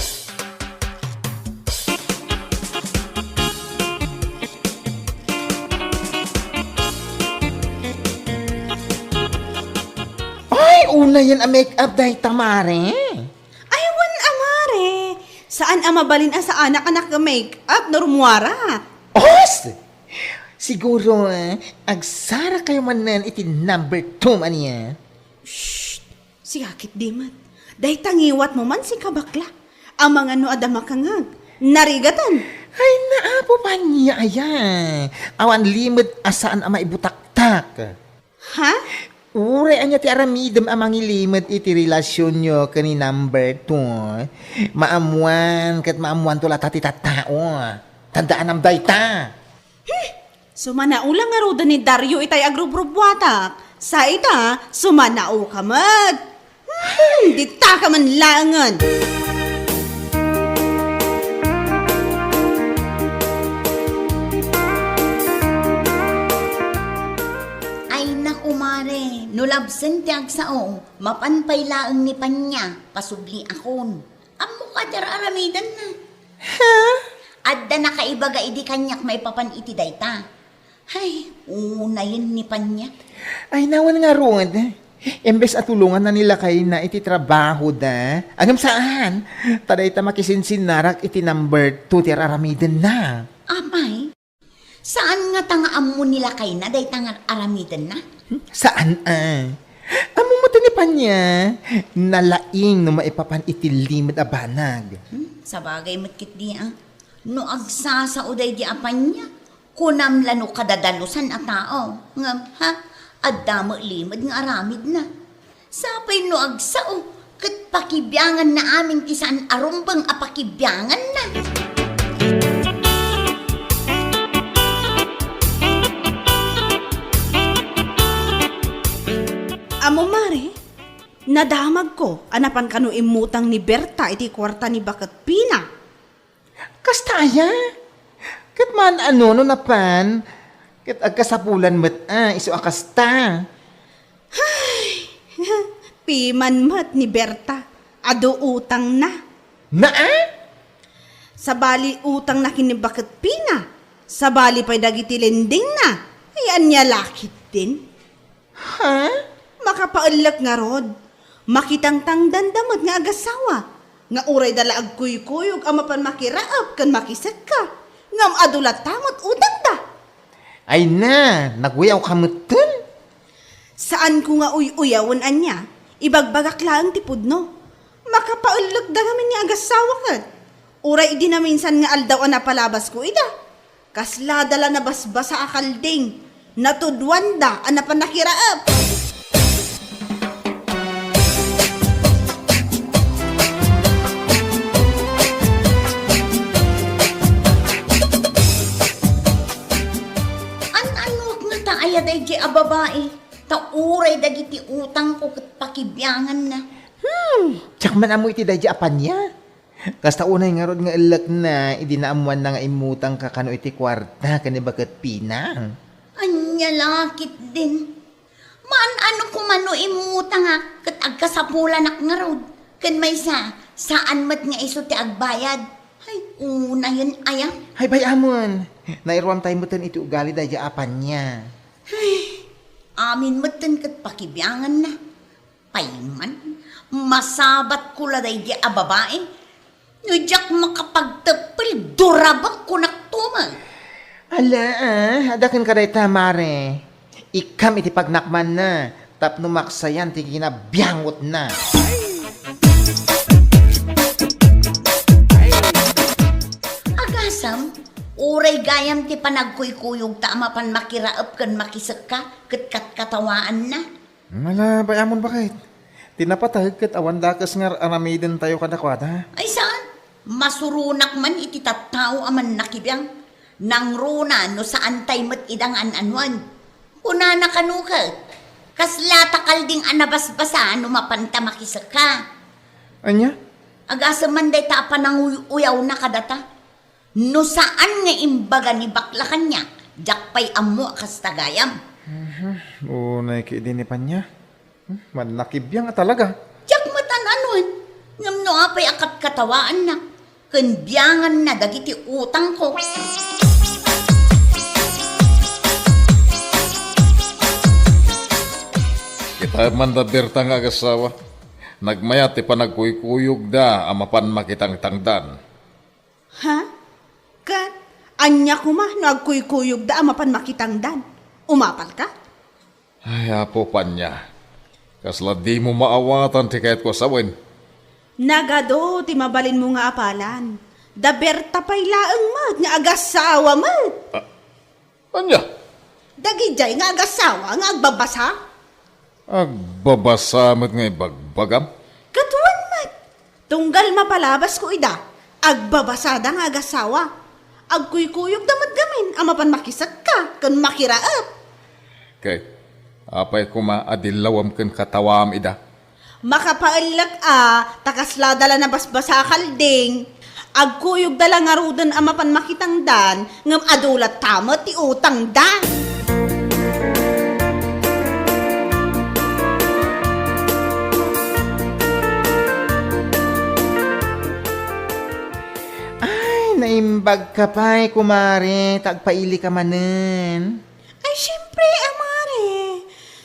Ay, unayen a make-up dayta, mare. Ay, wen a, mare. Saan a mabalin a saanak a naka-make up no rummuarak. Os! Siguro, ah, agsarakayo manen iti number two man iya. Shh! Sika ketdi met. Dayta ngiwatmo man, sika bakla. Amangan no adda makangngeg. Narigaten. Ay, naapo pay aya. Awan limed a saan a maibutaktak. Ha? Uray ania ti aramidem a mangilimed iti relasionyo ken ni number two, maammoan ket maammoanto latta ti tattao. Tandaanam dayta. Hmm. Sumanao la ngaruden ni Dario itay agrubrubbuatak. Sa ita, sumanaoka met. Hmm, ditaka man laengen. Ay naku, mare, no labsen ti agsao, mapan pay laeng ni Panya, pasubliakon. Ammok a ti ar-aramidenna. Ha? Adda nakaibaga idi kaniak maipapan iti dayta. Hay, unayen ni Panya. Ay, nawen ngarud. Imbes a tulonganna ni lakayna iti trabahoda, ngem saan, ta dayta makisinsinnarak iti number two ti ar-aramidenna. Apay, saan ngata nga ammo ni lakayna dayta nga ar-aramidenna? Hmm, saan a? Ammo met ni Panya, nalaing no maipapan iti limed a banag. Hmm, sabagay met ketdi a. No agsasao daydi a Panya, kunam la no kadadalusan a tao. Ngem, ha? Adda met limed nga aramidna. Sapay no agsao, ket pakibianganna amin ti saan a rumbeng a pakibianganna. Ammo, mare, Nadamagko a napan kano immutang ni Berta iti kuarta ni Baket Pina. Kasta aya? Ket maan-ano no napan? Ket agkasapulan met a isu a kasta. Piman met ni Berta, adu utangna. Naa? Sabali utangna ken ni Baket Pina, sabali pay dagiti lendingna. Ay, ania la ketdin? Ha? Makapaellek ngarud. Makitangtangdanda met nga agasawa, nga urayda la agkuykuyog a mapan makiraep ken makisekka, ngem adu latta met utangda. Ay na, naguyawka metten? Saanko nga uy-uyawen ania, ibagbagak laeng ti pudno. Makapaellekda ngamin nga agasawa ket. Uray idi naminsan nga aldaw a napalabasko ida. Kaslada la nabasbasa a kalding, natuduanda a napan nakiraep. An-anok ngata aya daydiay a babai, ta uray dagiti utangko ket pakibianganna. Hmm, diak man ammo iti daydiay a pania. Kasta unay ngarud nga ellekna idi naammoanna nga immutangka kano iti kuarta ken ni Baket Pina. Ania la ketdin? Maan-ano koma no immutangak ket agkasapulanak ngarud, ken maysa, saan met nga isu ti agbayad. Ay, unayen aya? Ay, bay-amon. Nairuamtay metten iti ugali daydiay a pania. Ay, amin metten ket pakibianganna. Payman, masabatko la daydi a babai. No diak makapagteppel, durabekko naktumen. Ala, ah, adda kenka dayta, mare. Ikkam iti pagnakmanna, tapno maksayan ti kinabiangotna. Agasem, uray gayam ti panagkuykuyogta a mapan makiraep ken makisekka ket katkatawaanna. Ala, bay-amon baket. Ti napateg ket awan dakes nga ar-aramidentayo kadakuada. Ay, saan? Masuronak man iti tattao a mannakibiang. Nangruna no saantay met ida nga an-anuan. Kunana kano ket, kaslata kalding a nabasbasa no mapanta makisekka. Ania? Agasem man dayta a pananguy-uyawna kadata. No saan nga imbaga ni bakla kaniak, diak pay ammo a kasta gayam. Mhm. Unay ketdi ni pania. Hmm, mannakibiang a talaga. Diak met an-anuan, ngem no apay a katkatawaannak, ken bianganna dagiti utangko. Kitaem man da Berta nga agasawa, nagmayat ti panagkuykuyogda a mapan makitangtangdan. Ha? Ket ania koma no agkuykuyogda a mapan makitangdan? Umapalka? Ay, Apo Pania, kasla dimo maawatan ti kayatko a sawen. Nagadu ti mabalinmo nga apalan. Da Berta pay laeng met nga agasawa met. Ah, ania? Dagidiay nga agasawa nga agbabasa? Agbabasa met nga ibagbagam? Ket wen met, tunggal mapalabasko ida, agbabasada nga agasawa. Agkuykuyogda met gamin a mapan makisekka ken makiraep. Ket apay koma a dillawem ken katawaam ida? Makapaellek a, ta kaslada la nabasbasa a kalding. Agkuyogda la ngaruden a mapan makitangdan, ngem adu latta met ti utangda. Ay, naimbagka pay, kumare, ta agpailika manen. Ay, siempre, a mare.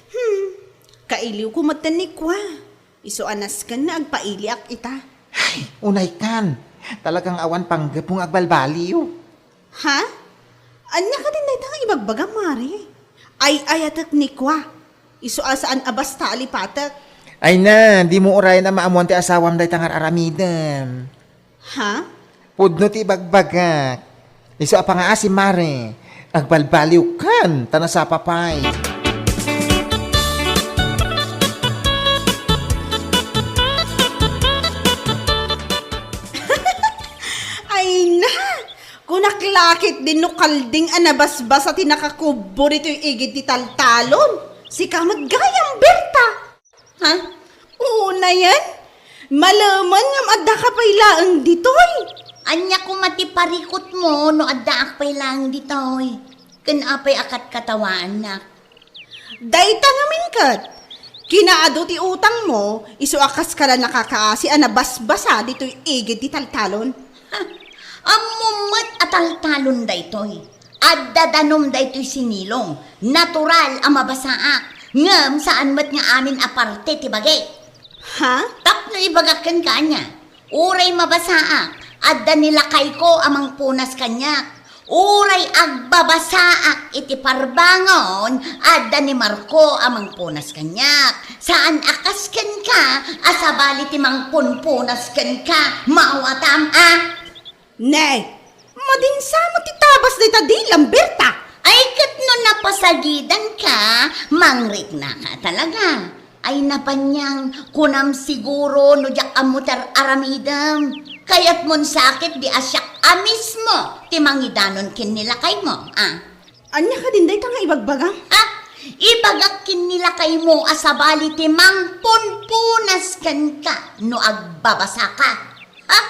Hmm, kailiwko metten ni kua. Isu a nasken nga agpailiak ita. Ay, unaykan. Talagang awan panggapu nga agbalbaliw. Ha? Ania kadin dayta nga ibagbagam, mare? Ay-ayatek ni kua. Isu a saan a basta a lipatek. Ay na, dimo urayen a maammuan ti asawam dayta nga ar-aramidem. Ha? Pudno ti ibagbagak. Isu a pangaasim, mare. Agbalbaliwkan, ta nasapa pay. Ay na! Kunak la ketdin no kalding a nabasbasa ti nakakubbo ditoy igid ti taltalon. Sika met gayam, Berta. Ha? Oo, Unayen, malemen ngem addaka pay laeng ditoy. Ania koma ti parikutmo no addaak pay laeng ditoy? Ken apay a katkatawaannak? Dayta ngamin ket, kinaadu ti utangmo, isu a kaska la nakakaasi a nabasbasa ditoy igid ti taltalon. Ha, ammom met a taltalon daytoy. Adda danum daytoy sinilong. Natural a mabasaak, ngem saan met nga amin a parte ti bagi. Ha? Tapno ibagak kenka ania, uray mabasaak, adda ni lakayko a mangpunas kaniak. Uray agbabasaak iti parbangon, adda ni Marco a mangpunas kaniak. Saan a kas kenka a sabali ti mangpunpunas kenka. Maawatam a? Ne, madinsa met ti tabas dayta dilam, Berta. Ay, ket no napasagidanka, mangriknaka talaga. Ay, napaniang, kunam siguro no diak ammo ti ar-aramidem. Kayatmon sakit di a siak a mismo ti mangidanon ken ni lakaymo, a? Ania kadin dayta nga ibagbagam? Ha? Ibagak ken ni lakaymo a sabali ti mangpunpunas kenka no agbabasaka. Ha?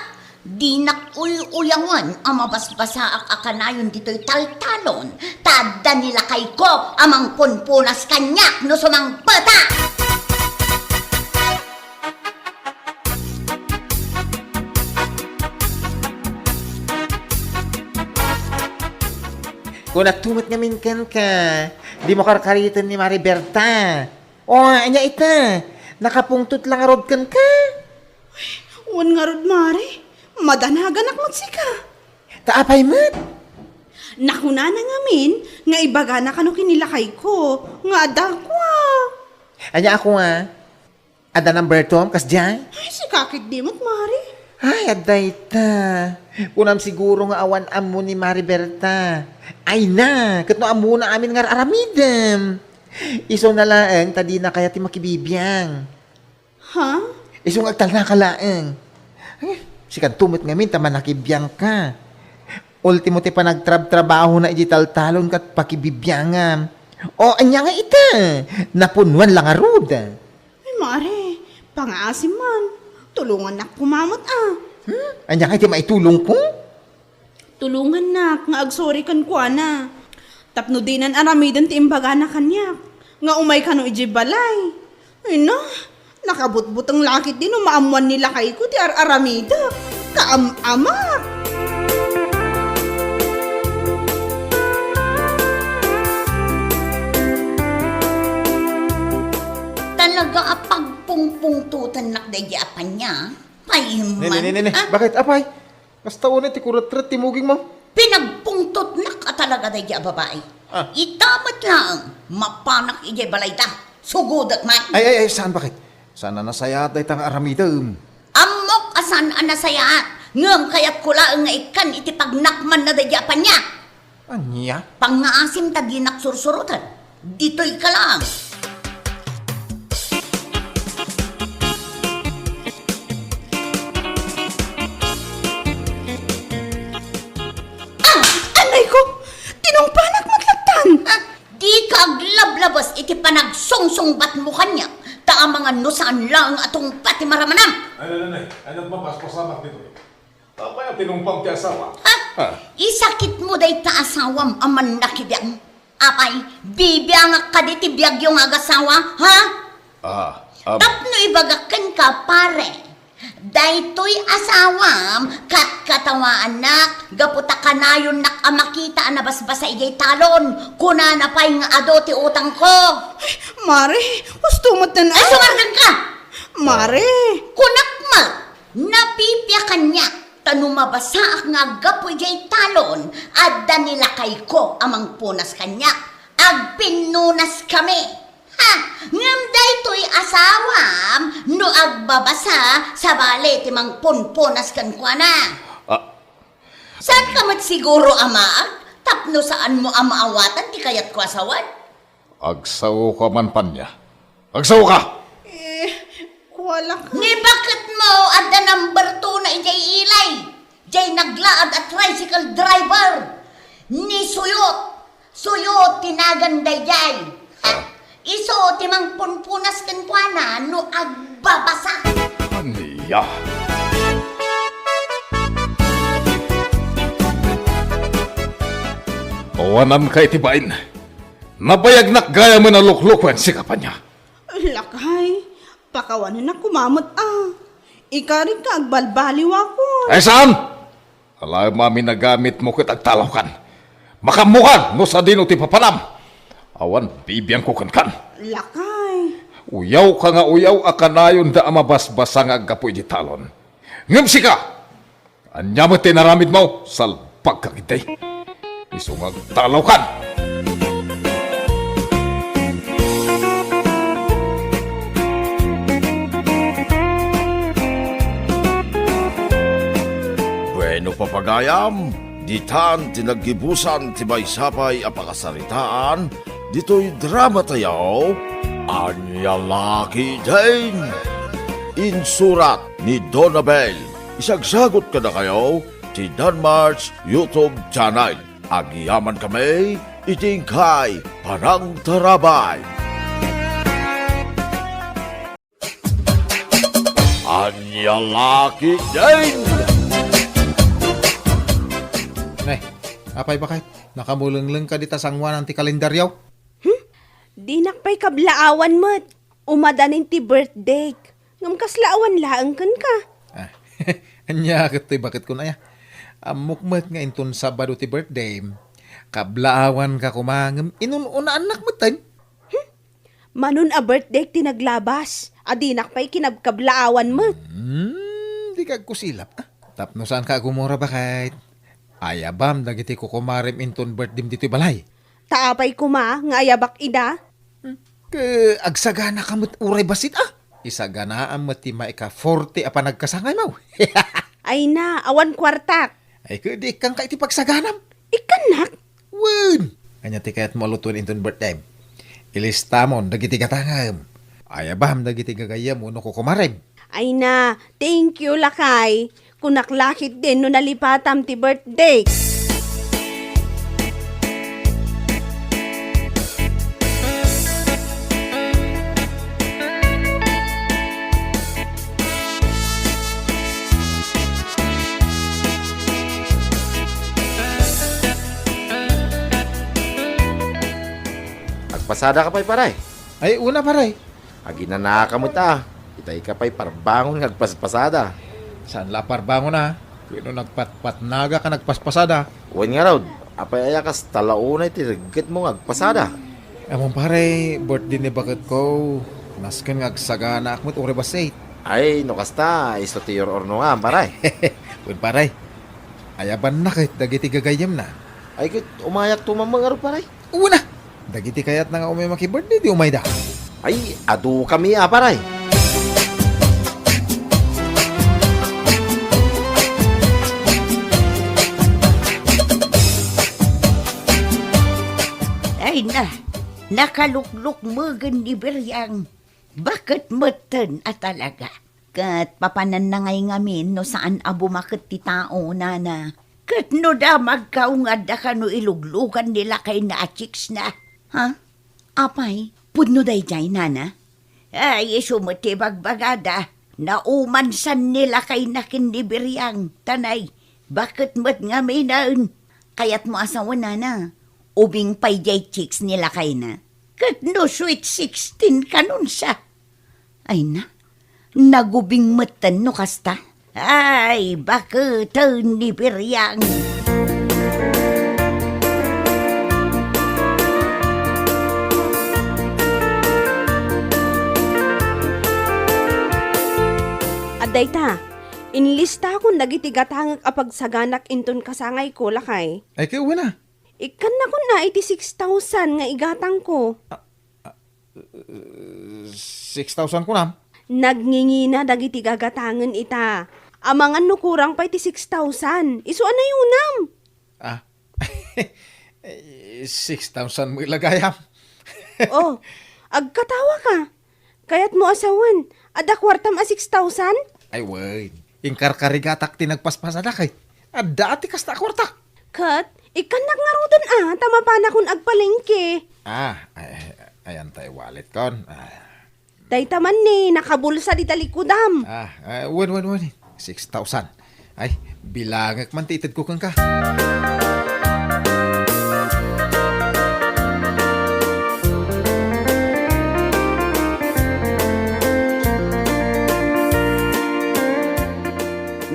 Dinak uy-uyawan a mabasbasaak a kanayon ditoy taltalon, ta adda ni lakayko a mangpunpunas kaniak no sumangpeta! Kunak met ngamin kenka, dimo karkariten ni Mari Berta. O, ania ita? Nakapungtot la ngarud kenka? Wen ngarud, Mari, madanaganak met sika. Ta apay met? Nakunana ngamin nga ibagana kano ken ni lakayko nga adda kua. Ania a kua? Adda number two-m kasdiay? Ay, sika ketdi met, Mari. Ay, adda ita. Kunam siguro nga awan ammo ni Mari Berta. Ay na, ket no ammona amin nga ar-aramidem. Isu na laeng ta dina kayat ti makibibiang. Ha? Isu nga agtalnaka laeng. Ay, sikanto met ngamin ta manakibiangka. Ultimo ti panagtrabtrabahona idiay taltalon ket pakibibiangam. O, ania nga ita? Napunuan la ngarud. Ay, Mari, pangaasim man. Tulongannak koma met a. Hmm? Ania ngay ti maitulongko? Tulongannak nga agsorry kenkuana. Tapno dinan aramiden ti imbagana kaniak nga umay kano idiay balay. Ay na, nakabutbuteng la ketdi no maammoan ni lakayko ti ar-aramidek. Kaam-amak! Talaga a pagpungpungtotennak daydi a pania. Pay Ne, ne, man. ne, ne, ne. Ah? Bakit, apay? Kasta unay ti kuretret ti mugingmo. Pinagpungtotnak a talaga daydi a babai. Ah. Ita met laeng, mapanak idiay balayda. Sugodek man. Ay, ay, ay, saan, bakit? Saan a nasayaat dayta nga aramidem? Ammok a saan a nasayaat, ngem kayatko laeng nga ikkan iti pagnakmanna daydi a pania. Ania? Pangngaasim ta dinak sursuroten. Ditoy ka lang. Ah! Anay ko! Tinungpanak met lattan! Ah, dika aglablabes iti panagsungsungbatmo kaniak, ta amangan no saan laeng a tungpa ti maramanam. Ay, ay, ay, ay, ay, nagmapaspasamak ditoy. Apay a tinungpam ti asawa? Ha? Ah. Isakitmo dayta asawam a mannakibiang. Apay, bibiangak kadi ti biagyo nga agasawa, ha? Ah, ab- Tapno ibagak kenka, pare, daytoy asawam, katkatawaannak, gapu ta kanayonnak a makita a nabasbasa idiay talon. Kunana pay nga adu ti utangko. Ay, Mare, husto met den. Ay, sumardeng ka! Mare. Kunak met, napipia kaniak, ta no mabasaak nga aggapu idiay talon, adda ni lakayko a mangpunas kaniak. Agpinnunaskami. Ha, ngem daytoy asawam, no agbabasa, sabali ti mangpunpunas kenkuana. Ah. Saanka met siguro a maag, tapno saanmo a maawatan ti kayatko a sawen? Agsaoka man, Pania. Agsaoka! Eh, kualak. Ni baketmo adda number two na idiay ilay? Diay naglaag a tricycle driver. Ni suyot. Suyot ti nagan daydiay. Ha? Ah. Isu ti mangpunpunas kenkuana no agbabasa. Ania? Awananka iti bain. Nabayagnak gayamen a luklukuen sika, Pania. Lakay, pakawanennak koma met a. Ikarik nga agbalbaliwakon. Ay, saan? Alaem amin a gamitmo ket agtalawkan. Makammokan no sadino ti papanam. Awan bibiangko kenkan. Lakay. Uyawka nga uyaw a kanayonda a mabasbasa nga aggapu iti talon. Ngem sika, ania met ti inaramidmo? Salbagka ketdi. Isu nga agtalawkan. Bueno, papagayam, ditan ti naggibusan ti maysa pay a pakasaritaan ditoy drama tayo, Ania La Ketdin. Insurat ni Donabel. Isagsagut kadakayo ti Danmar's YouTube channel. Agyamankami iti inkay panangtarabay. Ania La Ketdin! Ne, apay bakay? Nakamulenglengka dita sangoanan ti kalendario? Hmm? Dinak pay kablaawan met. Umadanin ti birthday. Ngem kasla awan laeng kenka. Ah, ania ket toy baket kun aya? Ammok met nga inton Sabado ti birthday. Kablaawanka koma ngem inun-unaannak metten. Hmm? Manon a birthday ti naglabas, a dinak pay kinabkablaawan met. Hmm, di ka agkusilap, ah. Tapno saanka agumura, baket. Ayabam dagiti kukumarem inton birthdayem ditoy balay. Ta apay koma nga ayabak ida? Hmm, ke agsaganaka met uray bassit, ah. Isaganaam met ti maika forty a panagkasangaymo. Ay na, awan kuartak. Ay, ke di ikkanka iti pagsaganam? Ikkannak? Wen! Ania ti kayatmo a lutuen inton birthdayem? Ilistamon dagiti gatangem. Ayabam dagiti gagayyemmo no kukumarem. Ay na, thank you, lakay. Kunak la ketdin no nalipatam ti birthday. Agpasadaka pay, pare? Ay, una, pare. Aginanaka met a. Itay ka pay parbangon nga agpaspasada. Saan la parbangon a? Wenno nagpatpatnaga ka nagpaspasada? Wen ngarud, apay aya kas talaunay ti reggetmo nga agpasada? Ammom pare, birthday ni baketko. Nasken nga agsaganaak met uray bassit. Ay, no kasta, isu ti ur-urnongam, pare. Wen pare, ayabanna ket dagiti gagayyemna. Ay, ket umayakto man ngarud, pare. Una, dagiti kayatna nga umay maki-birthday, di umayda. Ay, adukami a, pare. Ay na, nakaluklukmegen ni Biriang. Baket metten a talaga. Ket papananna ngay ngamin no saan a bumaket ti tao, nana. Ket no damagka, ungadda kano iluglugan ni lakayna a chicks na. Ha? Apay, pudno daydiay, nana? Ay, isu met ti bagbagada. Naumansan ni lakayna ken ni Biriang. Tanay, baket met ngaminen. Kayatmo a sawen, nana? Ubing pay diay chicks ni lakayna. Ket no sweet sixteen kanonsa? Ay na, nagubing metten no kasta. Ay, baketen ni Biriang. Adda ita, inlistakon dagiti gatangek a pagsaganak inton kasangayko, lakay. Ay, kay wen a. Ikkannakon a iti six thousand nga igatangko. Ah, Six thousand kunam? Nagngingina dagiti gagatangen ita. Amangan no kurang pay ti six thousand. Isu a nayunam. Ah. Six thousand met la gayam. Oh, agkatawa ka. Kayatmo a sawen, adda kuartam a six thousand? Ay, wen. Inkarkarigatak ti nagpaspasada kay. Adda ti kasta a kuarta. Ket, ikkannak ngaruden a, ta mapanakon agpalengke. Ah, ay, Ay, anta e-wallet kon. Ah. Dayta man ni nakabulsa dita likudam. Ah, ah, wen, wen, wen. Six thousand. Ay, bilangek man ti itedko kenka.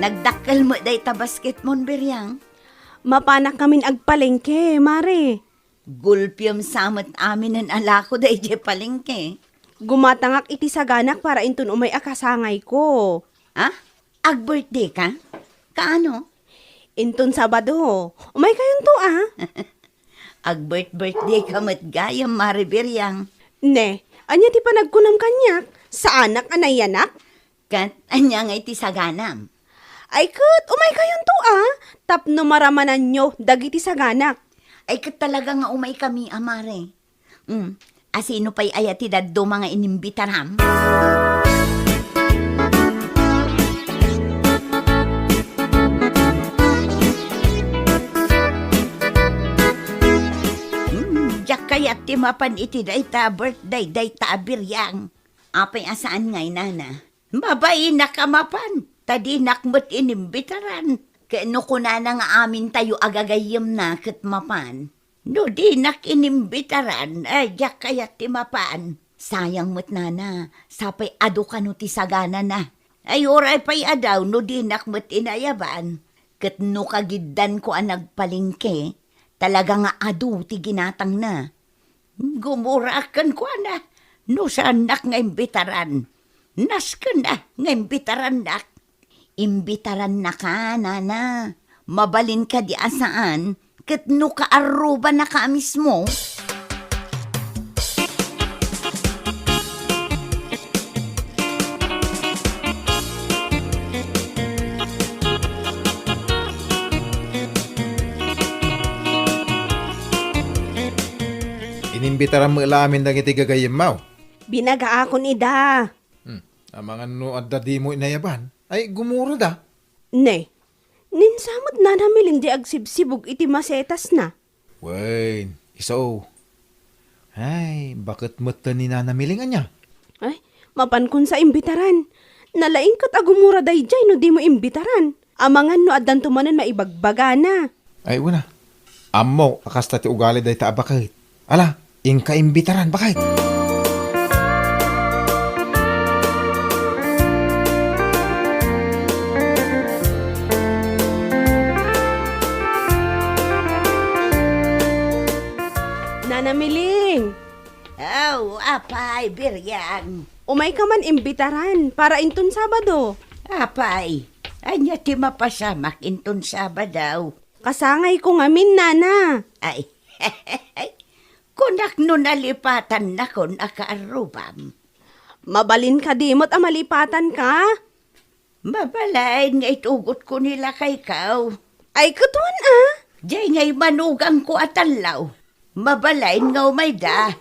Nagdakkel met dayta basketmon, Biriang. Mapanak ngamin agpalengke, Mare. Gulpiem sa met aminen a lako daydiay palengke. Gumatangak iti saganak para inton umay a kasangayko. Ah? Ag-birthday ka? Kaano? Inton Sabado. Umay kayonto, ah? Ag-birth-birthday ka met gayam, Mare Biriang. Ne, ania ti panagkunam kaniak? Saanak a nayanak? Ket ania ngay ti saganam? Ay ket, umay kayonto, ah, tapno maramananyo dagiti saganak. Ay ket talaga nga umay kami, a Mare. Mm, a sino pay aya ti dadduma nga inimbitaram? Mm, diak kayat ti mapan iti dayta a birthday dayta a Biriang. Apay a saan ngay, nana? Mabainak a mapan, ta dinak met inimbitaran. Ket no kunana nga amintayo a gagayyemna ket mapan. No dinak inimbitaran, ay, diak kayat ti mapan. Sayang met, nana, sapay adu kano ti saganana. Ay, uray pay a daw no dinak met inayaban. Ket no kagiddanko a nagpalengke, talaga nga adu ti ginatangna. Gumurak kenkuana no saannak nga imbitaran. Nasken a nga imbitarannak. Imbitarannaka, nana. Mabalin kadi a saan, ket no kaarrubanaka a mismo? Inimbitaram met la amin dagiti gagayyemmaw. Binagaakon ida. Hmm. Amangan no adda dimo inayaban. Ay, gumurada. Ne, ninsamet nana Miling di agsibsibog iti masetasna. Wen, isu. Ay, baket met ni Nana Miling ania? Ay, mapankon sa imbitaran. Nalaing ket agumura daydiay no dimo imbitaran. Amangan no addanto manen maibagbagana. Ay, una. Ammok a kasta ti ugali dayta a baket. Ala, inka imbitaran, baket. Nana Miling. Aw, apay, Biriang. Umayka man imbitaran para inton Sabado. Apay, ania ti mapasamak inton Sabado? Kasangayko ngamin, nana. Ay, kunak no nalipatannakon a kaarrubam. Mabalin kadi met a malipatanka? Mabalin nga itugotko ni lakayko. Ay, ket wen a? Diay ngay manugangko a tallo. Mabalin nga umayda.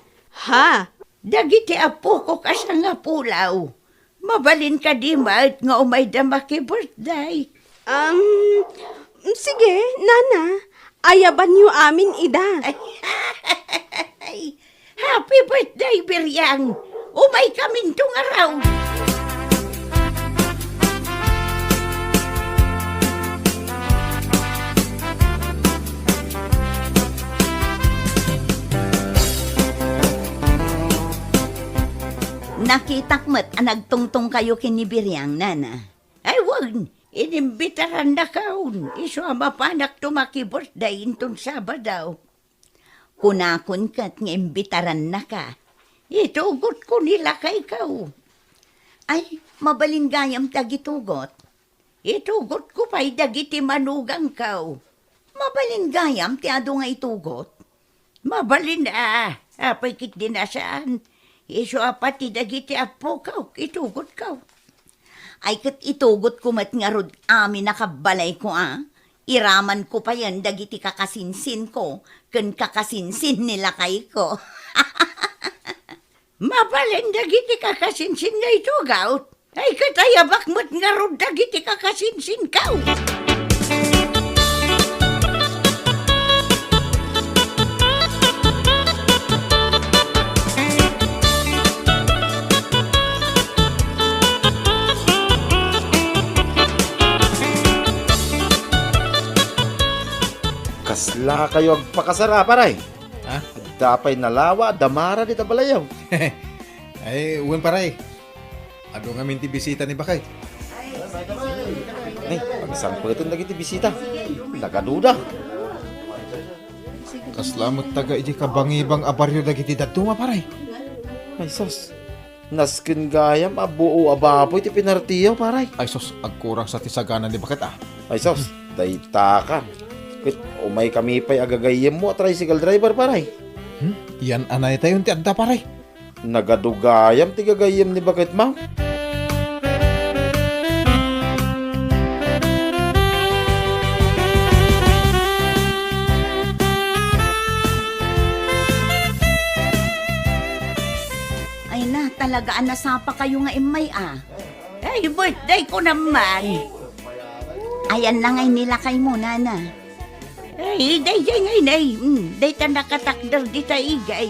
Ha? Dagiti appokok a sangapulo. Mabalin kadi met nga umayda maki-birthday? Um, sige, nana. Ayabanyo amin ida. Ay, happy birthday, Biriang! Umaykaminto ngarud! Nakitak met a nagtungtongkayo ken ni Biriang, nana. Ay, wen, inimbitarannakon. Isu a mapanakto maki-birthday inton Sabado. Kunakon ket nga imbitarannaka. Itugotko ni lakayko. Ay, mabalin gayam ti agitugot. Itugotko pay dagiti manugangko. Mabalin gayam ti adu nga itugot. Mabalin a, apay ket di nasaan. Isu a pati dagiti appokok, itugotko. Ay ket itugotko met ngarud amin a kabbalayko a. Iramanko payen dagiti kakasinsinko ken kakasinsin ni lakayko. Mabalin dagiti kakasinsin nga itugot. Ay, ket ayabak met ngarud dagiti kakasinsinko. Kayo agpakasar, a, pare? Ha? Adda pay nalawa, damara dita balayo. Ay, wen, pare. Adu ngamin ti bisita ni Bakay. Ay, pagsangpeten dagiti bisita. Nagaduda. Kasla met taga iti kabangibang a barrio dagiti dadduma, pare. Ay, sus. Nasken gayam a buo a baboy ti pinartiyo, pare. Ay, sus, agkurang sa ti sagana ni Bakay, a. Ay, sus, dayta ka. Ket umay kami pay a gagayyemmo a tricycle driver, pare. Hmm? Yan anay tayo ti adda, pare. Nagadu gayam ti gagayyem ni Baketmaw. Ay na, talaga a nasapa kayo nga immay, a. Ay, birthday ko naman. Ayan na ngay ni lakaymo, nana. Ay, dayjay ngay, nay. Mm, dayta nakatakder dita igay.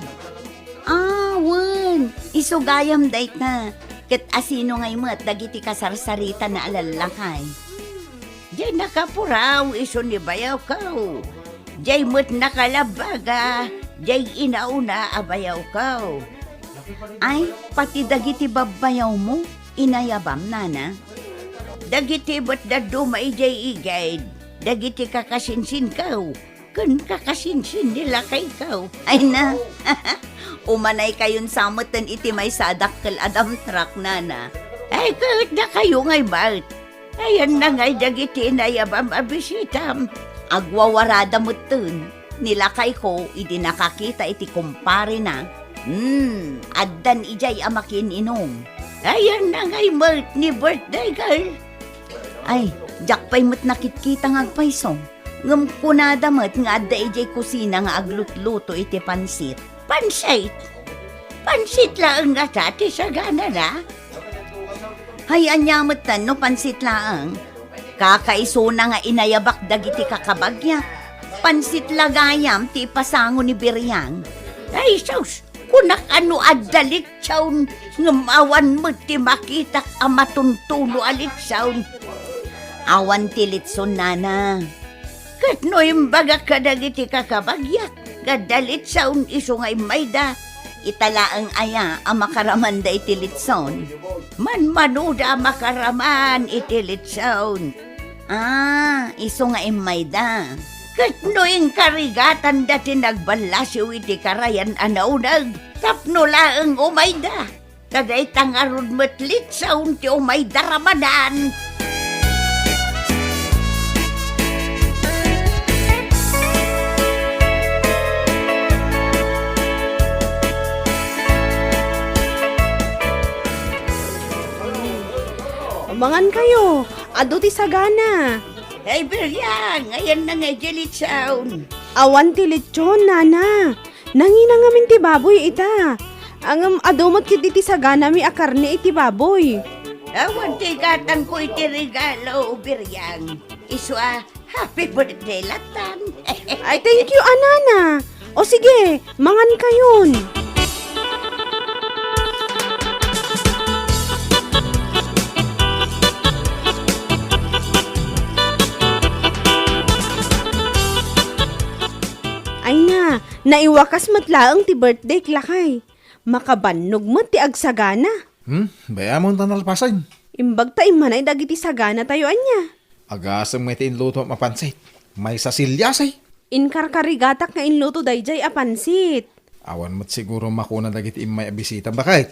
Ah, wen. Isu gayam dayta. Ket asino ngay met dagiti kasarsarita na a lallakay? Jay nakapuraw isu ni bayawko. Jay met nakalabbaga, jay inauna a bayawko. Ay, pati dagiti babbayawmo, inayabam, nana? Dagiti met dadduma idiay igid, dagiti kakasinsinko, ken kakasinsin ni lakayko. Ay na, umanay kayon sa meten iti maysa a dakkel a dump truck, nana. Ay, ket dakayo ngay met. Ayan na ngay dagiti inayabam a bisitam. Agwawarada metten ni lakayko idi nakakita iti kumparena. Hmm, addan idiay a makiin-inum. Ayan na ngay met ni birthday girl. Ay, diak pay met nakitkita nga agpayso. Ngem kunada met nga adda idiay kusina nga aglutluto iti pansit. Pansit? Pansit laeng ngata ti saganana? Hay, ania metten no pansit laeng? Kakaisuna nga inayabak dagiti kakabagiak. Pansit la gayam ti ipasango ni Biriang. Ay, sus! Kunak a no adda litson, ngem awan met ti makitak a matuntuno a litson. Awan ti litson, nana. Ket no imbagak kadagiti kakabagiak nga adda litson isu nga immayda, ita laeng aya a makaramanda iti litson? Manmanoda a makaraman iti litson. Ah, isu nga immayda. Ket no inkarigatanda ti nagballasiw iti karayan a nauneg tapno laeng umayda, ta dayta ngarud met litson ti umayda ramanan. Mangankayo, adu ti sagana. Ay, Biriang, ayan na nga idiay litson. Awan ti litson, nana. Nangina ngamin ti baboy ita. Ngem adu met ketdi ti saganami a karne iti baboy. Awan ti igatangko iti regalo, Biriang. Isu a, happy birthday latan. Ay, thank you, a, nana. O sige, mangankayon. Ay na, naiwakas met laeng ti birthday, lakay. Makabannog met ti agsagana. Hmm, bay-amon ta nalpasen. Imbag ta immanay dagiti saganatayo, ania? Agasem ngay ti inlutom a pansit. Maysa siliasi. Inkarkarigatak nga inluto daydiay a pansit. Awan met siguro makuna dagiti immay a bisita, baket?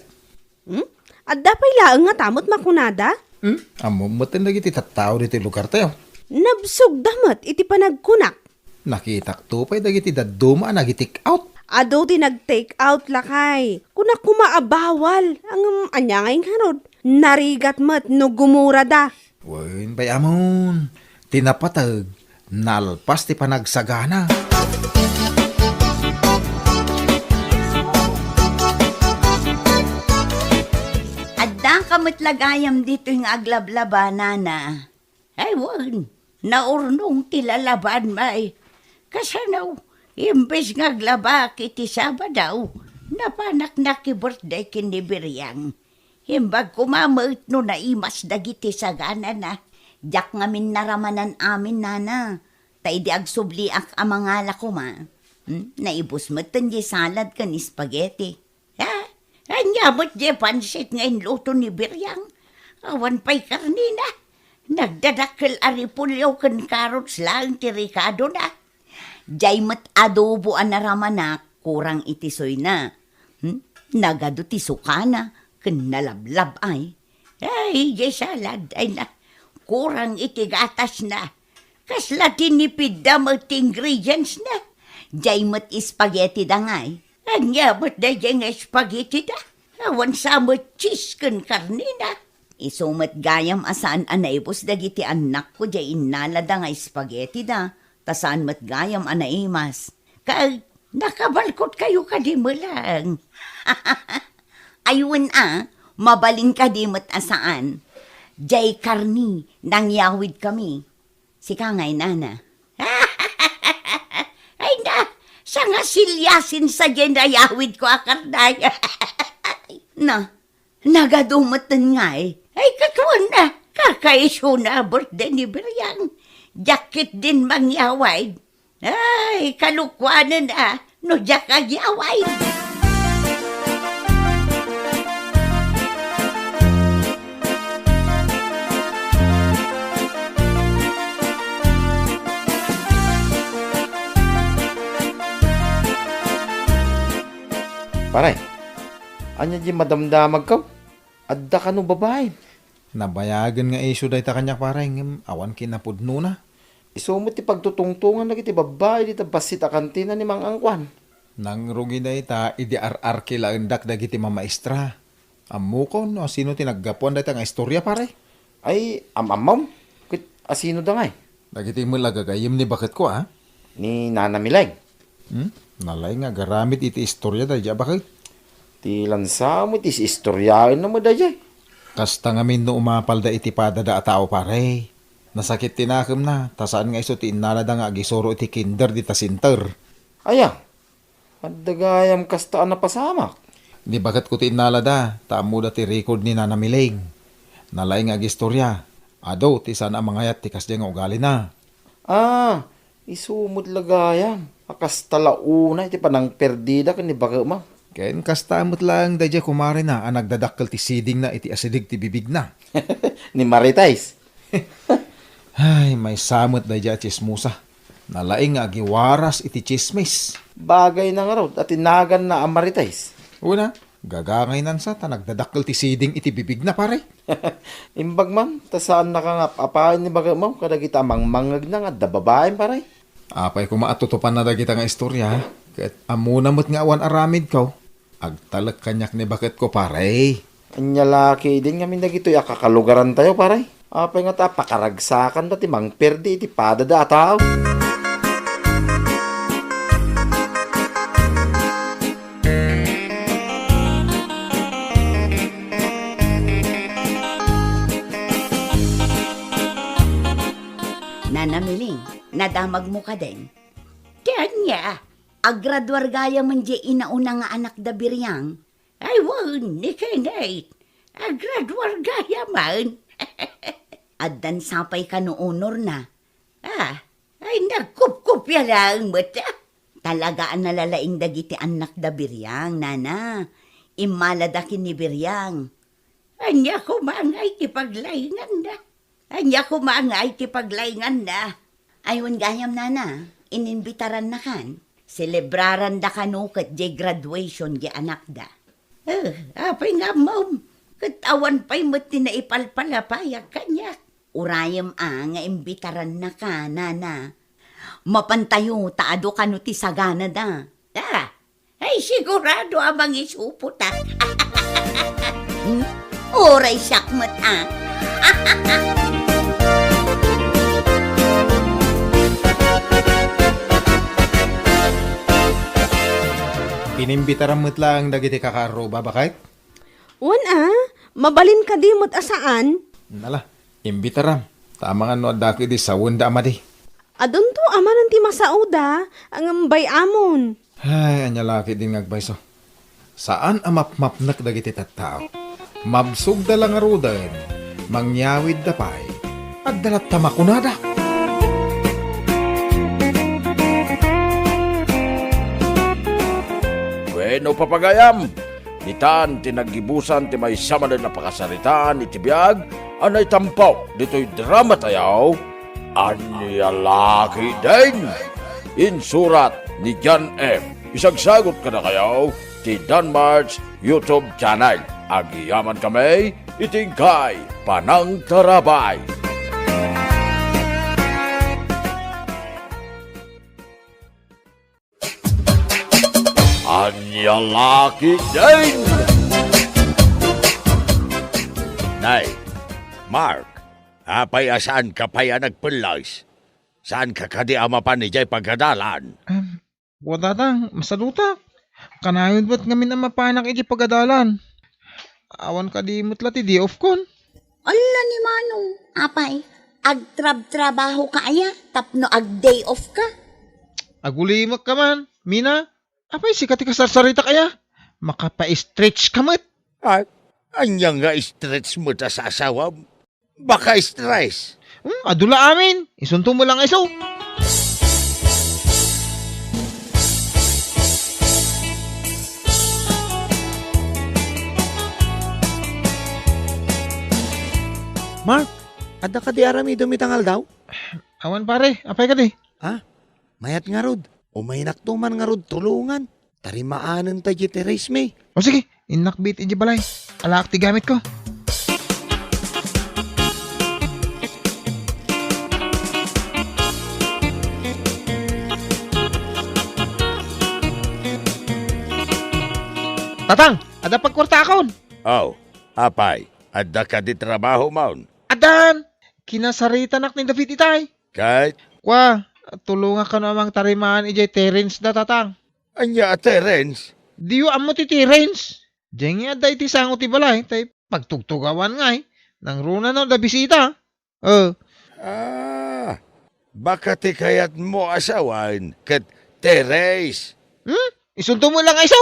Hmm? Adda pay laeng ngata met makunada? Hmm? Ammom met dagiti tattao ditoy lugartayo. Nabsogda met iti panagkunak. Nakitakto pay dagiti dadduma a nagi-take out. Adu ti nag-take out, lakay. Kunak koma a bawal. Ngem ania ngay ngarud? Narigat met no gumurada. Wen, bay-amon. Ti napateg, nalpas ti panagsagana. Addaka met la gayam ditoy nga aglablaba, nana. Ay, wen, naurnong ti lalaban, may. Kasano, imbes nga aglabak iti Sabado, napanak naki-birthday ken ni Biriang. Imbag koma met no naimas dagiti saganana. Diak ngamin naramanan amin, nana. Ta idi agsubliak a mangala koma, hmm, naibus metten diay salad ken spaghetti. Ha? Ania met diay pansit nga inluto ni Biryang? Awan pay karnina. Nagdadakkel a repolyo ken carrots laeng ti rekadona. Diay met adobo a naramanak, kurang iti suyna. Hmm? Nagadu ti sukana ken nalablab ay. Ay, diay salad, ay na, kurang iti gatasna. Kasla tinipidda met ti ingredients na. Diay met spaghetti da ngay. Ania met daydiay nga spaghetti da? Awan sa met cheese ken karnina. Isu met gayam a saan a naibus dagiti annakko diay innalada nga spaghetti da, ta saan met gayam a naimas. Ket nakabalkot kayo kadi melang. Ay wen a, mabalin kadi met a saan. Diay karni, nangyawid kami. Sika ngay, nana. Ay na, sangasilasin sa diay nayawidko a karnay. Na, nagadu metten ngay. Ay, ket wen a, kakaisuna a birthday ni Biryang. Diak ketdin mangyawid. Ay, kalokuanen a, no diak agyaway. Pare, ania diay madamdamagko? Adda kano babain? Nabayagen nga isu dayta kaniak, pare, ngem awan kinapudnona. Isu met ti pagtutungtongan dagiti babbai dita bassit a kantina ni Mang Angkuan. Nangrugi dayta idi ar-arkilaendak dagiti mamaestra. Ammokon no asino ti naggapuan dayta nga istorya, pare? Ay, am-ammom? Ket asino da ngay? Dagiti met la gagayyem ni baketko, a? Ni Nana Mileng. Hmm? Nalaing nga agaramid iti istorya daydiay a baket. Ti lansa met ti istoryaenna met daydiay. Kasta ngamin no umapalda iti padada a tao, pare. Nasakit ti nakemna, ta saan nga isu ti innalada nga agisuro iti kinder dita center. Aya, adda gayam kasta a napasamak. Ni baketko ti innalada, ta ammoda ti record ni Nana Mileng. Nalaing nga agistorya. Adu ti saan a mangayat ti kasdiay nga ugalina. Ah, isu met la gayam a kasta la unay ti panangperdida ken ni baketmo. Ken kasta met laeng daydiay kumarena a nagdadakkel ti sidingna iti asideg ti bibigna. Ni Marites. Ay, maysa met daydiay a tsismosa. Nalaing nga agiwaras iti tsismis. Bagayna ngarud a ti naganna a Marites. Una, gagangaynan sa ta nagdadakkel ti siding iti bibigna, pare. Imbag man, ta saannaka nga ap-apayen ni baketmo kadagiti a mangmangngegna nga adda babain, pare. Apay koma a tutupanna dagita nga istorya, ket ammona met nga awan aramidko. Agtalek kaniak ni baketko, pare. Ania la ketdin ngamin dagitoy a kakalugarantayo, pare? Apay ngata a pakaragsakanda ti mangperdi iti padada a tao? Nana Miling, nadamagmo kadin? Ti ania? Agraduar gayamen diay inauna nga anakda Biriang? Ay wen, ni Kenneth. Agraduar gayamen. Addan sapay kano honorna? Ah, ay nagkupkupia laeng met, ah. Talaga a nalalaing dagiti annakda Biriang, nana. Immalada ken ni Biriang. Ania koma ngay ti paglainganda? Ania koma ngay ti paglainganda? Ay, wen gayam, nana, ininbitarannakan. Selebraranda kano ket diay graduation diay anakda. Eh, apay nga ammom? Ket awan pay met ti naipalpalapayak kaniak. Urayem a nga imbitarannaka, nana. Mapantayo ta adu kano ti saganada. Ah, ay, sigurado a mangisupotak. Hmm? Uray siak met, ah. Inimbitaram met laeng dagiti kakaarruba, baket? Wen a, mabalin kadi met a saan? Nala, imbitaram. Ta amangan no adda ketdi sawenda a madi. Adunto a manen ti masaoda, ngem bay-amon. Ay, ania la ketdin nga agpayso? Saan a mapmapnek dagiti tattao. Mabsogda la ngaruden, mangyawidda pay. Adda latta makunada. Wenno, papagayam, ditan ti naggibusan ti maysa manen a pakasaritaan iti biag a naitampo ditoy drama tayo, Ania La Ketdin? Insurat ni John M. Isagsagut kadakayo ti Danmar's YouTube channel. Agyamankami iti inkay panangtarabay. Ania La Ketdin? Nay, Mark, apay a saanka pay a nagpellas? Saanka kadi a mapan idiay pagadalan? Em, Wa, Tatang, masadutak. Kanayon met ngamin a mapanak iti pagadalan. Awan kadi met la ti day off kon. Alla ni Manong, apay, agtrabtrabahoka aya tapno ag-day off ka? Agulimek ka man, Mina. Apay, sika ti kasarsaritak aya? Makapa-stretch ka met. Ay, ania nga stretch met a sasawam? Baka stress. Hmm, adu la amin. Isunto mo lang iso. Mark, adda kadi aramidem ita nga aldaw? Awan, pare. Apay kadi? Ah, mayat ngarud. Umaynakto man ngarud tulongan. Tarimaanenta diay terrace mi. O sige, innak met idiay balay. Alaak ti gamitko. Tatang, adda pagkuartaakon. Aw, apay, adda kadi trabahom? Addan, kinasaritanak ni David itay. Ket? Kua, tulongak kano a mangtarimaan idiay terrace da, Tatang. Ania a terrace? Diyo ammo ti terrace? Diay ngay adda iti sango ti balay, tay pagtugtugawan ngay. Nangruna no adda bisita. Eh. Ah, baka ti kayatmo a sawen ket terrace. Hmm? Isunto mo lang iso.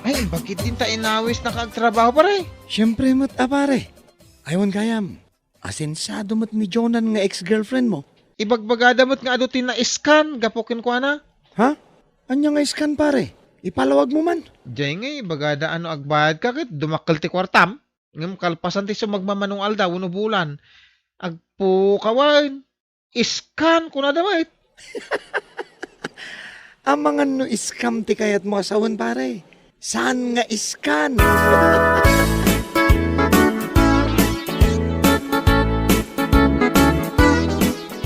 Ay, bakit din ta inawis nakaagtrabaho, pare? Siyempre met a, pare. Aywan gayam. Asensado met ni Jonan nga ex-girlfriend mo. Ibagbagada met nga adu ti na-scan gapu kenkuana. Ha? Ania nga scan, pare? Ipalawag mo man. Diay ngay, ibagada a no agbayad ka ket dumakkel ti kuartam. Ngem kalpasan ti sumagmamano nga aldaw wenno bulan, agpukawen. Scan, kunada met. Amangan no scam ti kayatmo a sawen, pare. Saan nga scan?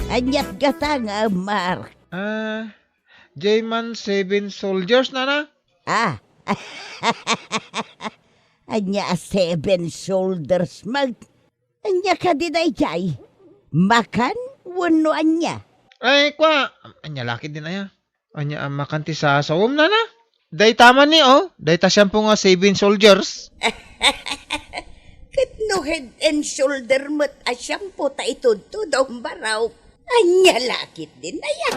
Aniat gata nga, Mark? Ah, diay man Seven Soldiers, nana? Ah. Ania a Seven Shoulders met? Ania kadi daydiay? Makan wenno ania? Ay, kua, ania la ketdin aya? Ania a makan ti sasawem, nana? Dayta man ni, o, dayta shampoo nga Seven Soldiers. Ket no Head and Shoulder met a shampoo ta itudtudom, barok. Ania la ketdin aya?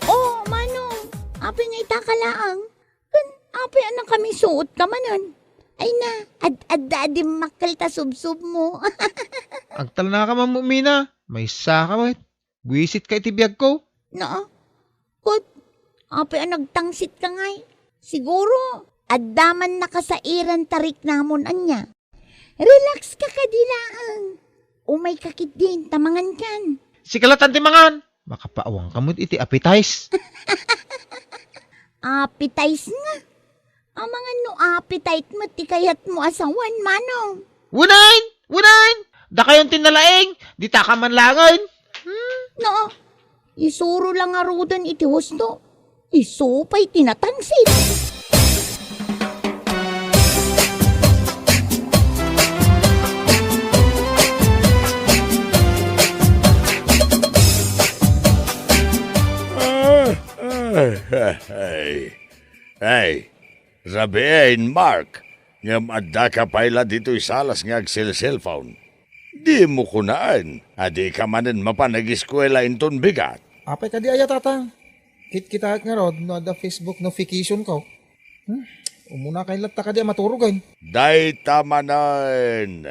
O, Manong, apay nga ita ka laeng? Ken apay a nakamisuot ka manen? Ay na, ad-adda a dimmakkel ta subsubmo. Agtalnaka man, Mina. Maysa ka met. Buisit ka iti biagko. No? Ket, apay a nagtangsit ka ngay? Siguro, adda man nakasairan tariknamon ania. Relax ka kadi laeng. Umay ka ketdin ta mangankan. Sika latan ti mangan. Makapaawang ka met iti appetize. Appetize nga? Amangan no appetite met ti kayatmo a sawen, Manong. Unayen! Unayen! Dakayon ti nalaing, dita ka man laengen. Hmm? No, isuro la ngaruden iti husto. Isu pay ti natangsit. Ah, ah, ah, ay. Ay, rabiin, Mark, ngem addaka pay la ditoy salas nga agselselpon. Dimo kunaen a dika manen mapan ageskuela inton bigat. Apay kadi aya, Tatang? Kitkitaek ngarud no adda Facebook notification ko. Hmm? Umuna kay latta kadi a maturogen. Dayta manen.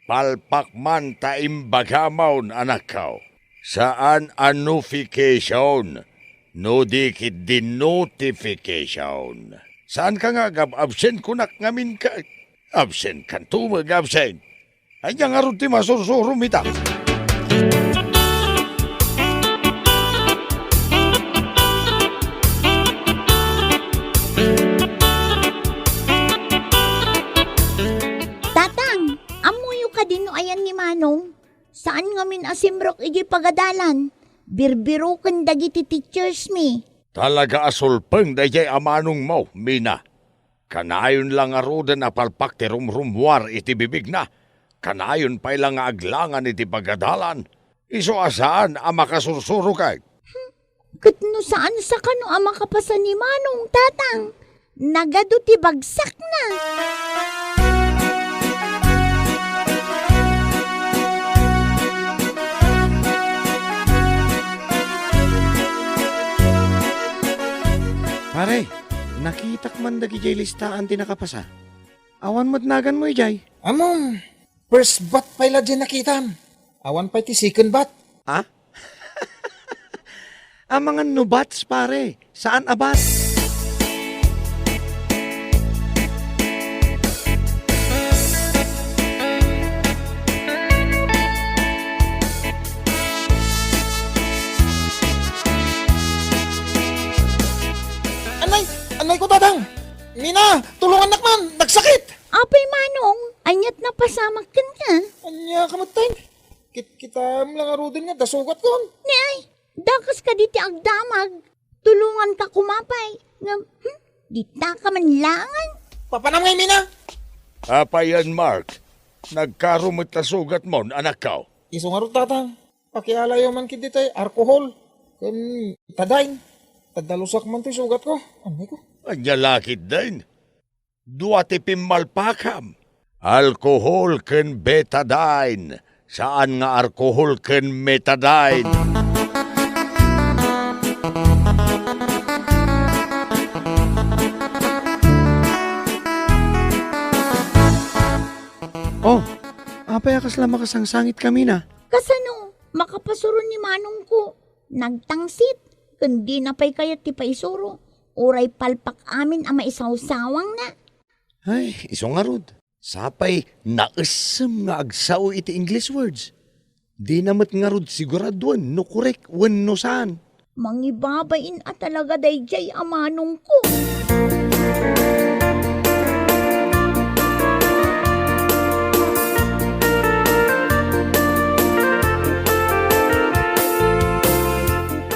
Palpak man ta imbagamon, anakko. Saan a notification, no di ket di notification. Saanka nga agab-absent kunak ngamin ka? Absent kanto met nga absent. Ania ngarud ti masursurom ita? Tatang, ammoyo kadi no ayan ni Manong? Saan ngamin a simrek idiay pagadalan. Birbiroken dagiti teachers mi. Talaga a sulpeng daydiay a manongmo, Mina. Kanayon la ngaruden a palpak ti rumrummuar iti bibigna. Kanayon pay la nga aglangan iti pagadalan. Isu a saan a makasursuroken. Ket no saan sa kano a makapasa ni Manong, Tatang, nagadu ti bagsakna. Pare, nakitak man dagidiay listaan ti nakapasa. Awan met naganmo idiay? Ammom, first bat pay la diay nakitam. Awan pay ti second bat. Ah? Amangan no bats, pare. Saan a bats? Anay, anay ko, Tatang! Mina, tulungannak man! Nagsakit! Apay Manong, aniat napasamak kenka? Ania ka metten? Kit-, kitam la ngaruden nga adda sugatkon. Ni ay, dakas kadi ti agdamag. Tulonganka koma pay. Ngem, hmm, ditaka man langan. Papanam ngay, Mina? Apay yan, Mark? Nagkaro met ta sugatmon, anakko. Isu ngarud, Tatang. Pakialayo man ket ditay alcohol ken betadine. Taddalusak man toy sugatko. Anay ko. Ania la ketdin? Dua ti pimmalpakam. Alcohol ken betadine. Saan nga alcohol ken metadine. Oh, apay a kasla makasangsangit kami na? Kasano? Makapasuro ni manongko. Nagtangsit, ken dina pay kayat ti paisuro. Uray palpak amin a maisawsawangna. Ay, isu ngarud. Sapay naessem nga agsao iti English words. Dina met ngarud siguraduen no korek wenno saan. Mangibabain a talaga daydiay a manongko.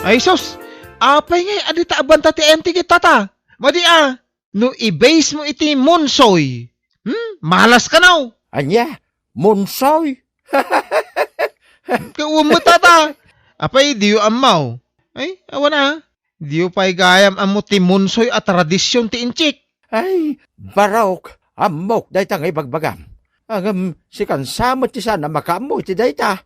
Ay sus! Apay ngay a dita a banta ti enteng ita ta? Madi a, no i-base mo iti Monsoy, hmm? Malas kano? Ania? Monsoy? Kawan met ita. Apay, diyo ammo? Ay, awan a. Diyo pay gayam ammo ti Monsoy a tradision ti Intsik. Ay, Barok, ammok dayta nga ibagbagam. Ngem sikan sa met ti saan a makaammo iti dayta.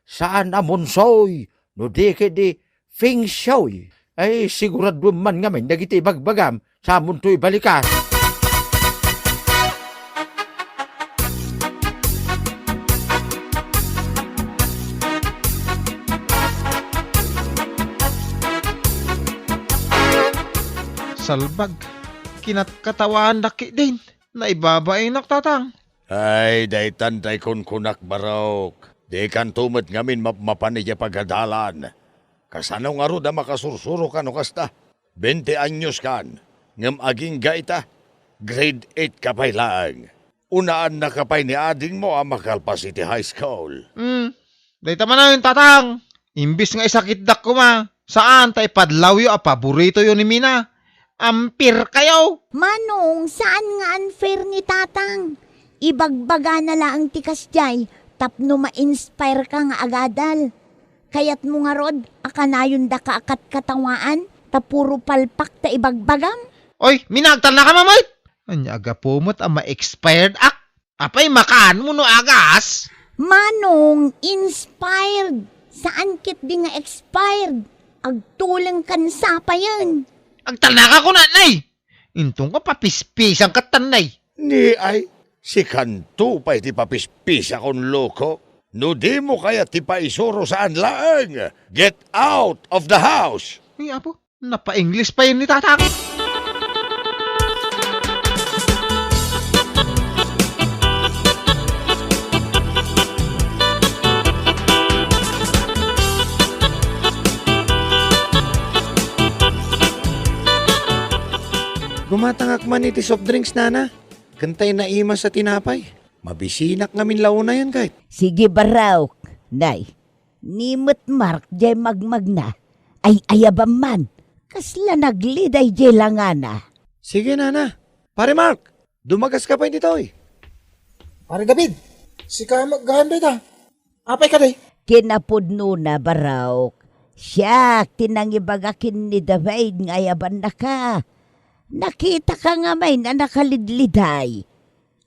Saan a Monsoy, no di ket di Feng Shui. Ay, siguraduen man ngamin dagiti ibagbagam, samonto ibalikas. Salbag, kinatkatawaandak ketdin. Naibabainak, Tatang. Ay, daytan tay kunkunak, Barok. Dikanto met ngamin mapmapan idiay pagadalan. Kasano ngarud a makasursuroka no kasta? Bente anyos kan, ngem agingga ita, grade eight ka pay laeng. Unaannaka pay ni adingmo a makalpas iti high school. Hmm, dayta manen, Tatang. Imbes nga isakitdak koma, saan ta ipadlawyo a paboritoyo ni Mina. Unfair kayo! Manong, saan nga unfair ni Tatang? Ibagbagana laeng ti kasdiay tapno ma-inspire ka nga agadal. Kayatmo ngarud a kanayondaka a katkatawaan ta puro palpak ta ibagbagam? Oy, Mina, agtalnaka met! Ania a gapu met a ma-expired ak? Apay, makaanmo no agas? Manong, inspired. Saan ketdi nga expired. Agtulengkan sa payen. Agtalnaka ko, nay! Inton ka papispisan ket tan, nay. Ni ay, sikanto pay ti papispisa kon loko. No dimo kayat ti paisuro saan laeng, get out of the house! Ay, apo, napa-English payen ni tatang. Gumatangak man iti soft drinks, nana. Ken tay naimas a tinapay. Mabisinak ngamin la unayen, ket. Sige, Barok, nay. Ni met Mark jay magmagna. Ay-ayabam man. Kasla nagliday jay langana. Sige, nana. Pare Mark, dumagas ka pay ditoy. Pare David, sika met gayam dayta. Apay kadi? Kinapudnona, Barok. Siak ti nangibaga ken ni David nga ayabannaka. Nakitaka ngamin a nakalidliday.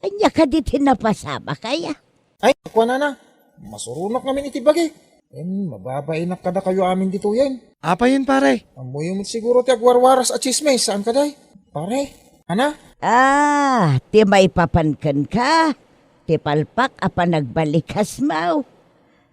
Ania kadi ti napasamak aya? Ay, kuanana, masuronak ngamin iti bagi. Ken mababainak kadakayo amin ditoyen. Apayen, pare? Ammoyo met siguro ti agwarwaras a tsismis, saan kadi? Pare, ana? Ah, ti maipapan kenka, ti palpak a panagbalikasmo.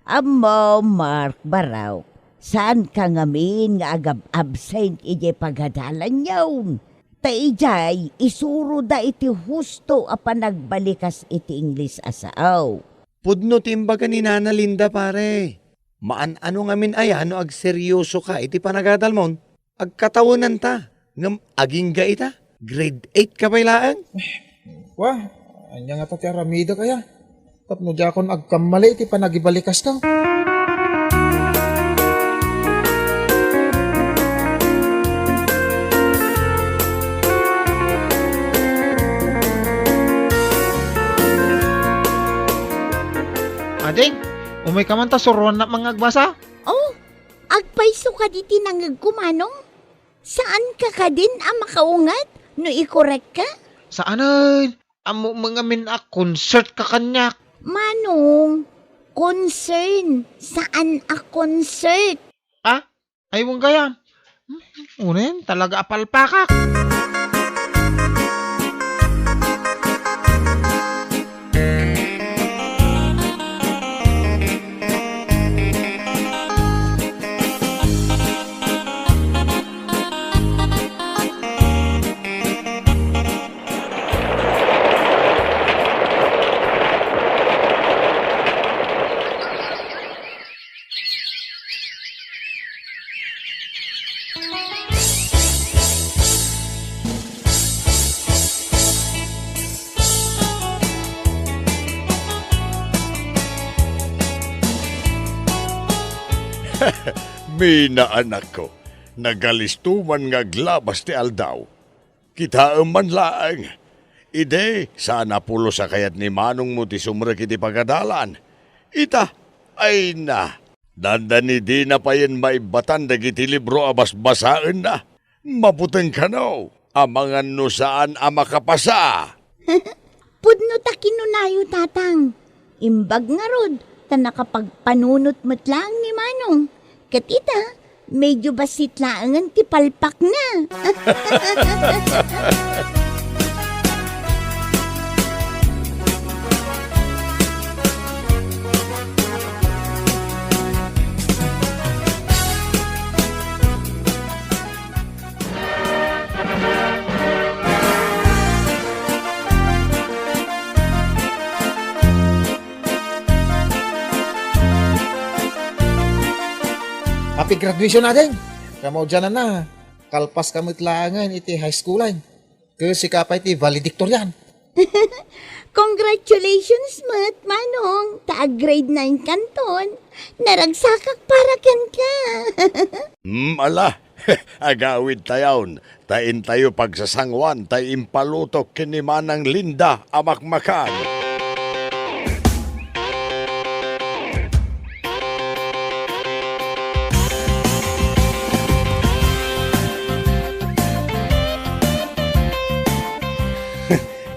Ammo, Mark, Barok, saanka ngamin nga agab-absent idiay pagadalanyon. Ta idiay, isuroda iti husto a panagbalikas iti Ingles a sao. Pudno ti imbaga ni Nana Linda, pare. Maan-ano ngamin aya no agseryosoka iti panagadalmon? Agkatawenanta, ngem agingga ita, grade eight ka pay laeng. Wa, ania ngata ti aramidek aya? Tapno diakon agkammali iti panagibalikasko. Ading, umay ka man ta suroannak nga agbasa? Oh, agpayso kadi ti nangegko, Manong? Saanka kadin a makaunget no ikorekka? Saanen. Ammom ngamin a concert ka kaniak. Manong, concern, saan a concert. Ah? Ay, wen gayam. Hmm, unen, talaga a palpakak. Mina, anakko, nagalisto man nga aglabas ti aldaw. Kitaem man laeng. Idi, saan a pulos a kayat ni manongmo ti sumrek iti pagadalan. Ita, ay na, dandani dina payen maibbatan dagiti libro a basbasaenna. Mabuteng kano, amangan no saan a makapasa. Pudno ta kinunayo, Tatang. Imbag ngarud, ta nakapagpanunot met laeng ni Manong. Ket ita, medyo bassit laengen ti palpakna. Happy graduation, ading! Kamaudiananna, kalpaska met laengen iti high schoolen. Ket sika pay ti valedictorian. Congratulations met, Manong, ta ag-grade nine kanton. Naragsakak para kenka. Hmm, ala, agawidtayon, ta intayo pagsasanguan tay impalutok ken ni Manang Linda a makmakan.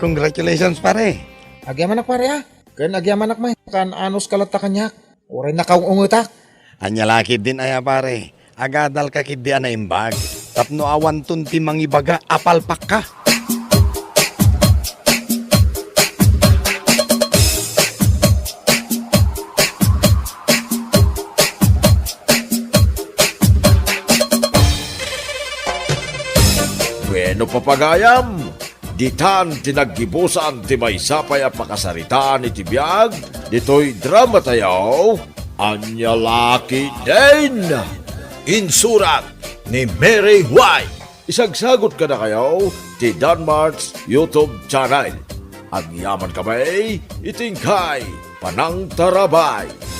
Congratulations, pare. Agyamanak, pare, ah. Ken agyamanak met, kaan-anos ka latta kaniak. Uray nakaung-ungetak. Ania la ketdin aya, pare? Agadalka ketdi a naimbag. Tapno awanton ti mangibaga a palpakka. Bueno, papagayam, ditan ti naggibusan ti maysa pay a pakasaritaan iti biag ditoy drama tayo, Ania La Ketdin! Insurat ni Mary White. Isagsagot kadakayo ti Danmart's YouTube channel. Agyaman kami iti inkay panangtarabay.